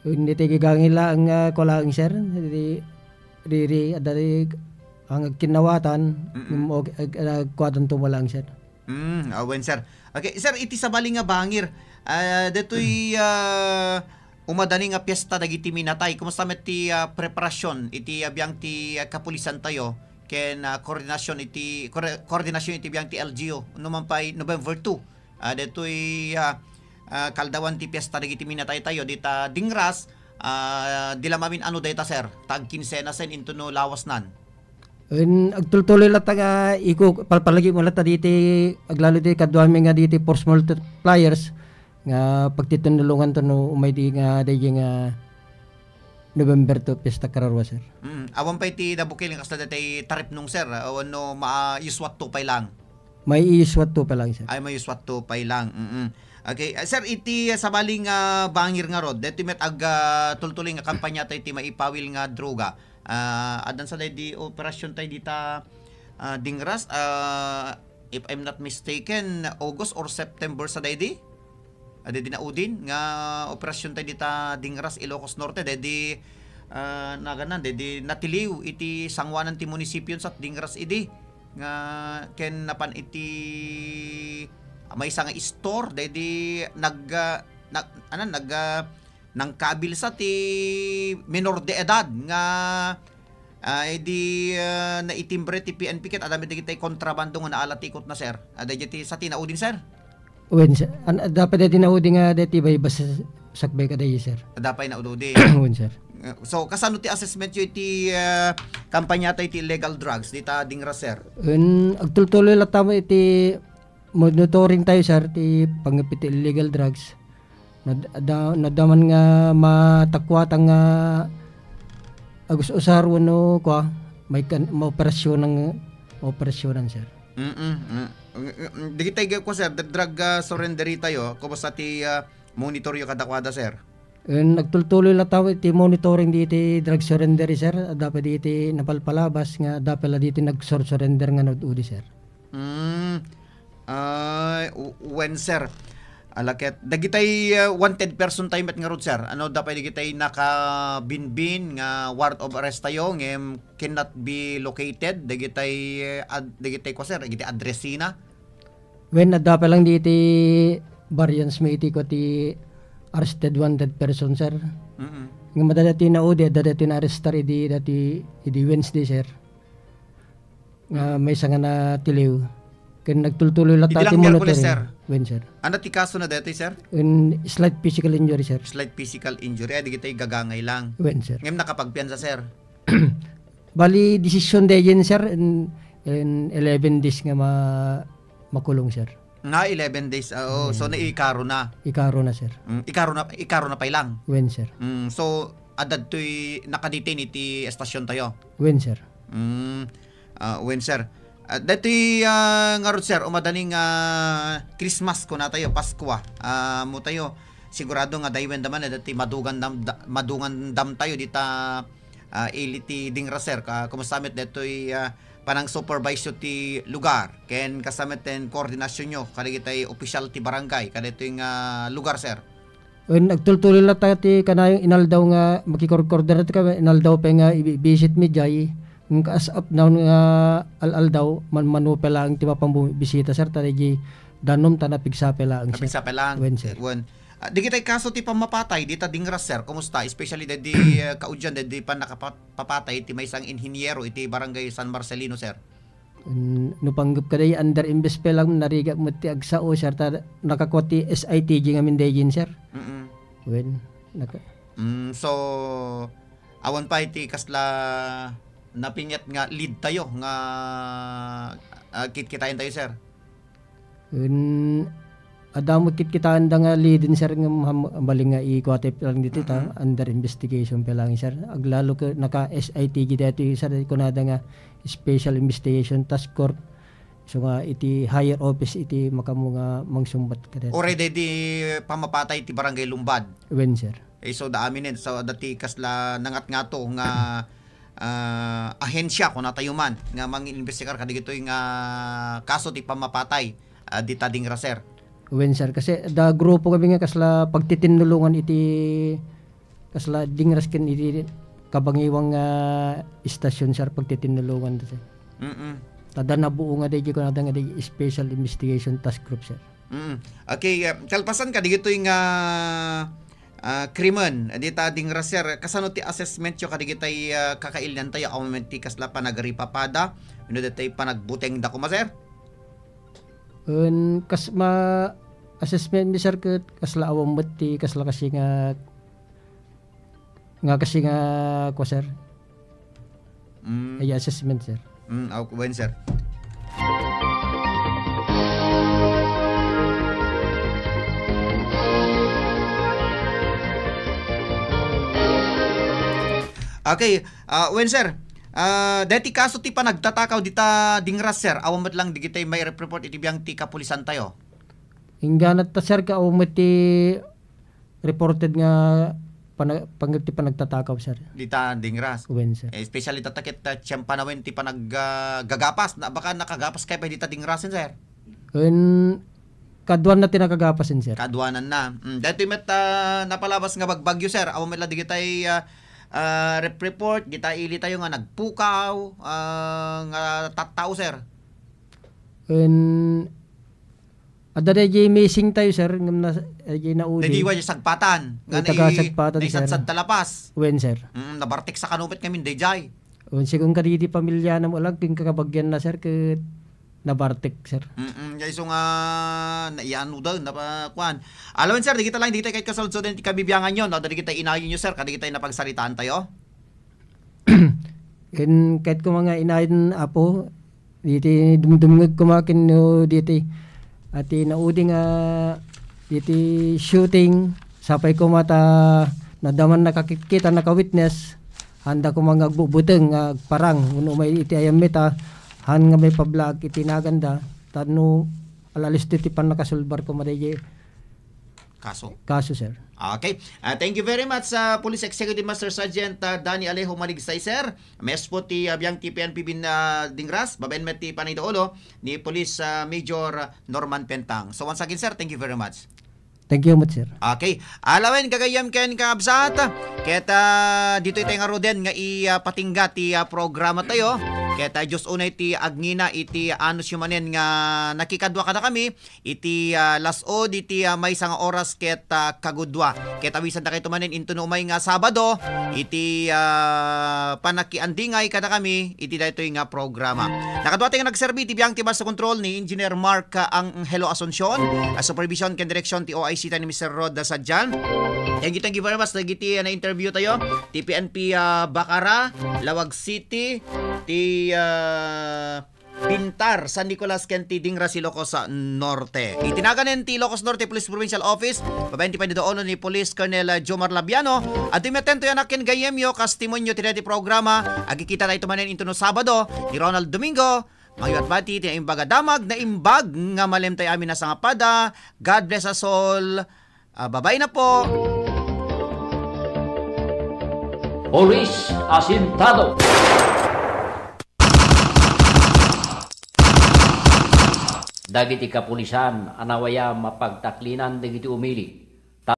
Hindi ti gagangin lang, ah, ko lang, sir. Di, di, di, adda di, ang kinnawatan, Mm-mm. Ngem okay, ag-, ag-, kuwatan to mo lang, sir. Mm, awen, sir. Okay, sir, iti sabali nga bangir, ah, detoy, ah, Umadani nga piesta dagiti minatay. Kumusta met ti, ah, preparasyon iti, ah, biang ti, ah, kapulisan tayo ken, ah, koordinasyon iti, kore-, koordinasyon iti biang ti L G U? No man pay November two, ah, detoy, ah, ah, kaldawan ti piesta dagiti minatay tayo dita Dingras, ah, di la mamin-ano dayta, sir. Tag kinsena sen into no lawasnan. Wen, agtultuloy latta nga iko, palpalagi mo latta diti, aglalo di kaduami nga diti force multipliers nga pagtitinulongan to no umay di nga daydi nga November to, Fiesta Kararua, sir. Mm, awan pay ti nabukil nga kasla daytay taripnong, sir, ah, wenno ma-, isuatto pay lang? May isuatto pay lang, sir. Ay, may isuatto pay lang. Mm. Okay, ah, sir, iti, ah, sabali nga bangir nga rod, daytoy met ag, ah, tultuloy nga kampanya tayo iti maipawil nga droga. Ah, addan sa daydi operasyon tayo dita, ah, Dingras, ah, if I'm not mistaken, August or September sa daydi? Ah, daydi naudin nga operasyon tayo dita Dingras, Ilocos Norte, daydi, ah, naganan, daydi natiliw iti sanguanan ti munisipyo sat Dingras idi nga ken napan iti maysa nga store, daydi nag, ah, nag-, anan, nag, ah, nangkabilsa ti menor de edad nga, ah, idi, ah, naitimbre ti P N P ket adda met dagiti kontrabando nga naala ti ikotna, sir. Adda ti sa ti naudin, sir? Wen, sir. An-, adda pay daydi naudi nga daydi baybay sa sakbay kadaydi, sir. Adda pay naudi. Wen, sir. Uh, so, kasano ti assessment yo iti, ah, kampanya tayo iti illegal drugs dita Dingras, sir? Wen, agtultuloy latta met iti monitoring tayo, sir, ti pangngep iti illegal drugs. Nad-, da-, naddaman nga matakuatan nga agus-usar wenno kua, may kan-, maoperasyonan, maoperasyonan, sir. Mm, mm. Dagitay ga-, kua, sir, the drug, ah, surrender tayo, kumusta ti, ah, monitor yo kadakuada, sir? Wen, nagtultuloy latta iti monitoring diti drug surrender, sir. Adda pay diti napalpalabas nga adda pay la diti nagsur-surrender nga naud-udi, sir. Mm. Ay, w-, wen, sir. Ala ket, dagitay, uh, wanted person tayo met ngarud, sir. Ano, adda pay dagitay nakabinbin nga warrant of arrest tayo, ngem cannot be located. Dagitay, uh, ad-, dagitay kua, sir, dagitay addressina. Wen, adda pay lang diti variance met iti kua ti arrested wanted person, sir. Mm-mm. Ngem adda daytoy naudi, adda daytoy naarestar idi daytoy, idi Wednesday, sir. Nga maysa nga natiliw. Ken nagtultuloy latta ti monitoring. Idi lang Miyerkules, sir. Wen, sir. Ano ti kasona daytoy, sir? Wen, slight physical injury, sir. Slight physical injury. Ay, dagitay gagangay lang. Wen, sir. Ngem nakapagpiansa, sir? Bali, desisyon daydiay, sir, in, in eleven days nga ma-, makulong, sir. Nga eleven days, ah, oo. So, mm, naikaro na. Ikaro na, sir. Mm, ikaro na, ikaro na pay lang. Wen, sir. Mm, so, adda daytoy nakadetain iti estasyon tayo? Wen, sir. Mm, ah, wen, sir. Ah, daytoy, ah, ngarud, sir, umadani nga Christmas, kuna tayo, Paskua. Ah, ammo tayo, sigurado nga daywen da man, daytoy madungandam, da-, madungandam tayo dita, ah, ili ti Dingras, sir. Ka-, kumusta met daytoy, ah, panang-supervise yo ti lugar? Ken kasta met ti koordinasyon yo kadagitay opisyal ti barangay kadaytoy nga lugar, sir? Wen, agtultuloy latta ti kanayon inaldaw nga makikor-, koordinate ka, inaldaw pay nga ibi-, visit mi diay. Ngem as of now nga al-aldaw, man-, mano pay laeng ti mapan bumibisita, sir, ta daydi danum ta napigsa pay laeng, sir. Napigsa pay laeng. Wen, sir. Wen. Ah, dagitay kaso ti pammapatay dita Dingras, sir, kumusta? Especially daydi, ah, kaudian daydi pannakapat-, papatay ti maysa nga inhiniero iti Barangay San Marcelino, sir. Mm, no panggep kadaydi, under invest pay lang, narigat met ti agsao, sir, ta nakakua ti S I T G ngamin daydiay, sir. Mm-mm. Wen, naka- Mm, so, awan pay ti kasla napinget nga lead tayo nga, ah, kitkitaen tayo, sir? Wen, adda met kitkitaenda nga lead, sir, nga ham-, bali nga ikuate pay lang ditoy ta, mm-mm, under investigation pay lang, sir. Aglalo ket naka-S I T G daytoy, sir, kunada nga Special Investigation Task Force. So nga iti higher office iti makaammo nga mangsungbat kadaytoy. Uray daydi pammapatay ti Barangay Lumbad. Wen, sir. Eh, so, da aminen, so, adda ti kasla nangatngato nga, ah, ahensya, kuna tayo man, nga mangimbestigar kadagitoy nga kaso ti pammapatay, ah, dita Dingras, sir. Wen, sir. Kasi da grupo kami nga kasla pagtitinnulongan iti kasla Dingras ken iti kabangiwang nga istasyon, sir, pagtitinnulongan da, sir. Mm-mm. Ta adda nabuo nga daydi kunada nga daydi Special Investigation Task Group, sir. Mm. Okay, ah, kalpasan kadagitoy nga, ah, krimen dita Dingras, sir. Kasano ti assessment yo kadigitay, ah, kakailiantayo? Awan met ti kasla panagripapada, wenno ditoy panagbutengda koma, sir? Wen, kas-, ma-, assessment mi, sir, ket kasla awan met ti kasla kasi nga, nga kasi nga, kua, sir? Mm. Ay, assessment, sir. Mm, aw, wen, sir. Okay, ah, wen, sir. Ah, deti kaso ti panagtatakaw dita Dingras, sir. Awan met lang digitay mairep-report iti biang ti kapulisantayo. Inggana ta, sir, ka awan met ti reported nga pana-, pang-, ti panagtatakaw, sir. Dita Dingras. Wen, sir. Eh, especially ta, ta ket, ah, tiyempo na wen ti panag-, ah, gagapas. Na, baka nakagapas kayo pa dita Dingras, sir? Wen, kaduan na ti nakagapas, sir. Kaduanan na. Mm, daytoy met, ah, napalabas nga bagbagyo, sir. Awan met la digitay, ah, ah, rep-, report, dita ili tayo nga nagpukaw, ah, nga tattao, sir. Wen, adda dayjay missing tayo, sir, ngem na, dayjay naudi. Dayjay wa sagpatan, nga Ay, taga nai-, Sagpatan, sir. Naisadsad ta lapas. Wen, sir. Mm, nabartek sa kanupet ngamin, dayjay. Wen, sigun kadagiti pamilya na mo lang, ken kakabagian na, sir, ket nabartek, sir. Mm, ya isu nga, na, iyanudan, napa-, kuan. Alawen, sir, digita lang, digita kay kasaludsodan ti kabibiangan yo, no? Digita inayon yo, sir, kadigita napagsaritaan tayo. Ken ket koma nga inayon, Apo, diti dumdumngeg koma ken no diti, ati naudi nga diti shooting, sapay koma ta naddaman nakakitkita, nakawitness, handa koma nga agbubuteng nga agparang, wenno umay iti ayam mi ta, han nga maipablak iti naganda, ta no alalisto ti pannakasulbar koma daydi Kaso. Kaso, sir. Okay. Ah, thank you very much sa Police Executive Master Sergeant, ah, Danny Alejo Maligsay, sir. Mespo ti, ah, biang ti P N P bin, ah, Dingras, babaen met ti panagdaulo ni Police, ah, Major Norman Pentang. So once again, sir, thank you very much. Thank you much, sir. Okay. Alawen, gagayyem ken kabsat. Ket, ah, ditoy tayo nga ruden nga i, ah, patingga ti, ah, programa tayo. Ket, ah, Diyos unay ti agngina iti anus yo manen nga nakikadua kada kami. Iti, ah, las-od iti, ah, maysa nga oras ket, ah, kagudua. Ket awisan dakayto manen intono umay nga Sabado iti, ah, panakiandingay kadakami iti daytoy nga programa. Nakadua ti nga nagserbi iti biang ti Master Control ni Engineer Mark, ah, Angelo Asuncion, ah, supervision ken direksyon ti O I C tayo ni Mister Rod Sadian. Thank you, thank you very much dagiti, ah, na-interview tayo. Ti P N P, ah, Bacara, Laoag City, ti, ah, Bintar, San Nicolas, ken ti Dingras, Ilocos Norte. Iti naganen ti Ilocos Norte Police Provincial Office, babaen ti panagdaulo ni Police Colonel Jomar Labiano, adtoy met ti anak ken gayyemyo, kas timonyo ti daydi programa, agkikita tayo manen intono Sabado, ni Ronald Domingo, mangibatbati ti naimbag a damag, naimbag nga malem tayo amin a sangapada. God bless us all. Ah, bye-bye na po. Police Asintado. Dagiti kapulisan a nawayam a pagtaklinan dagiti umili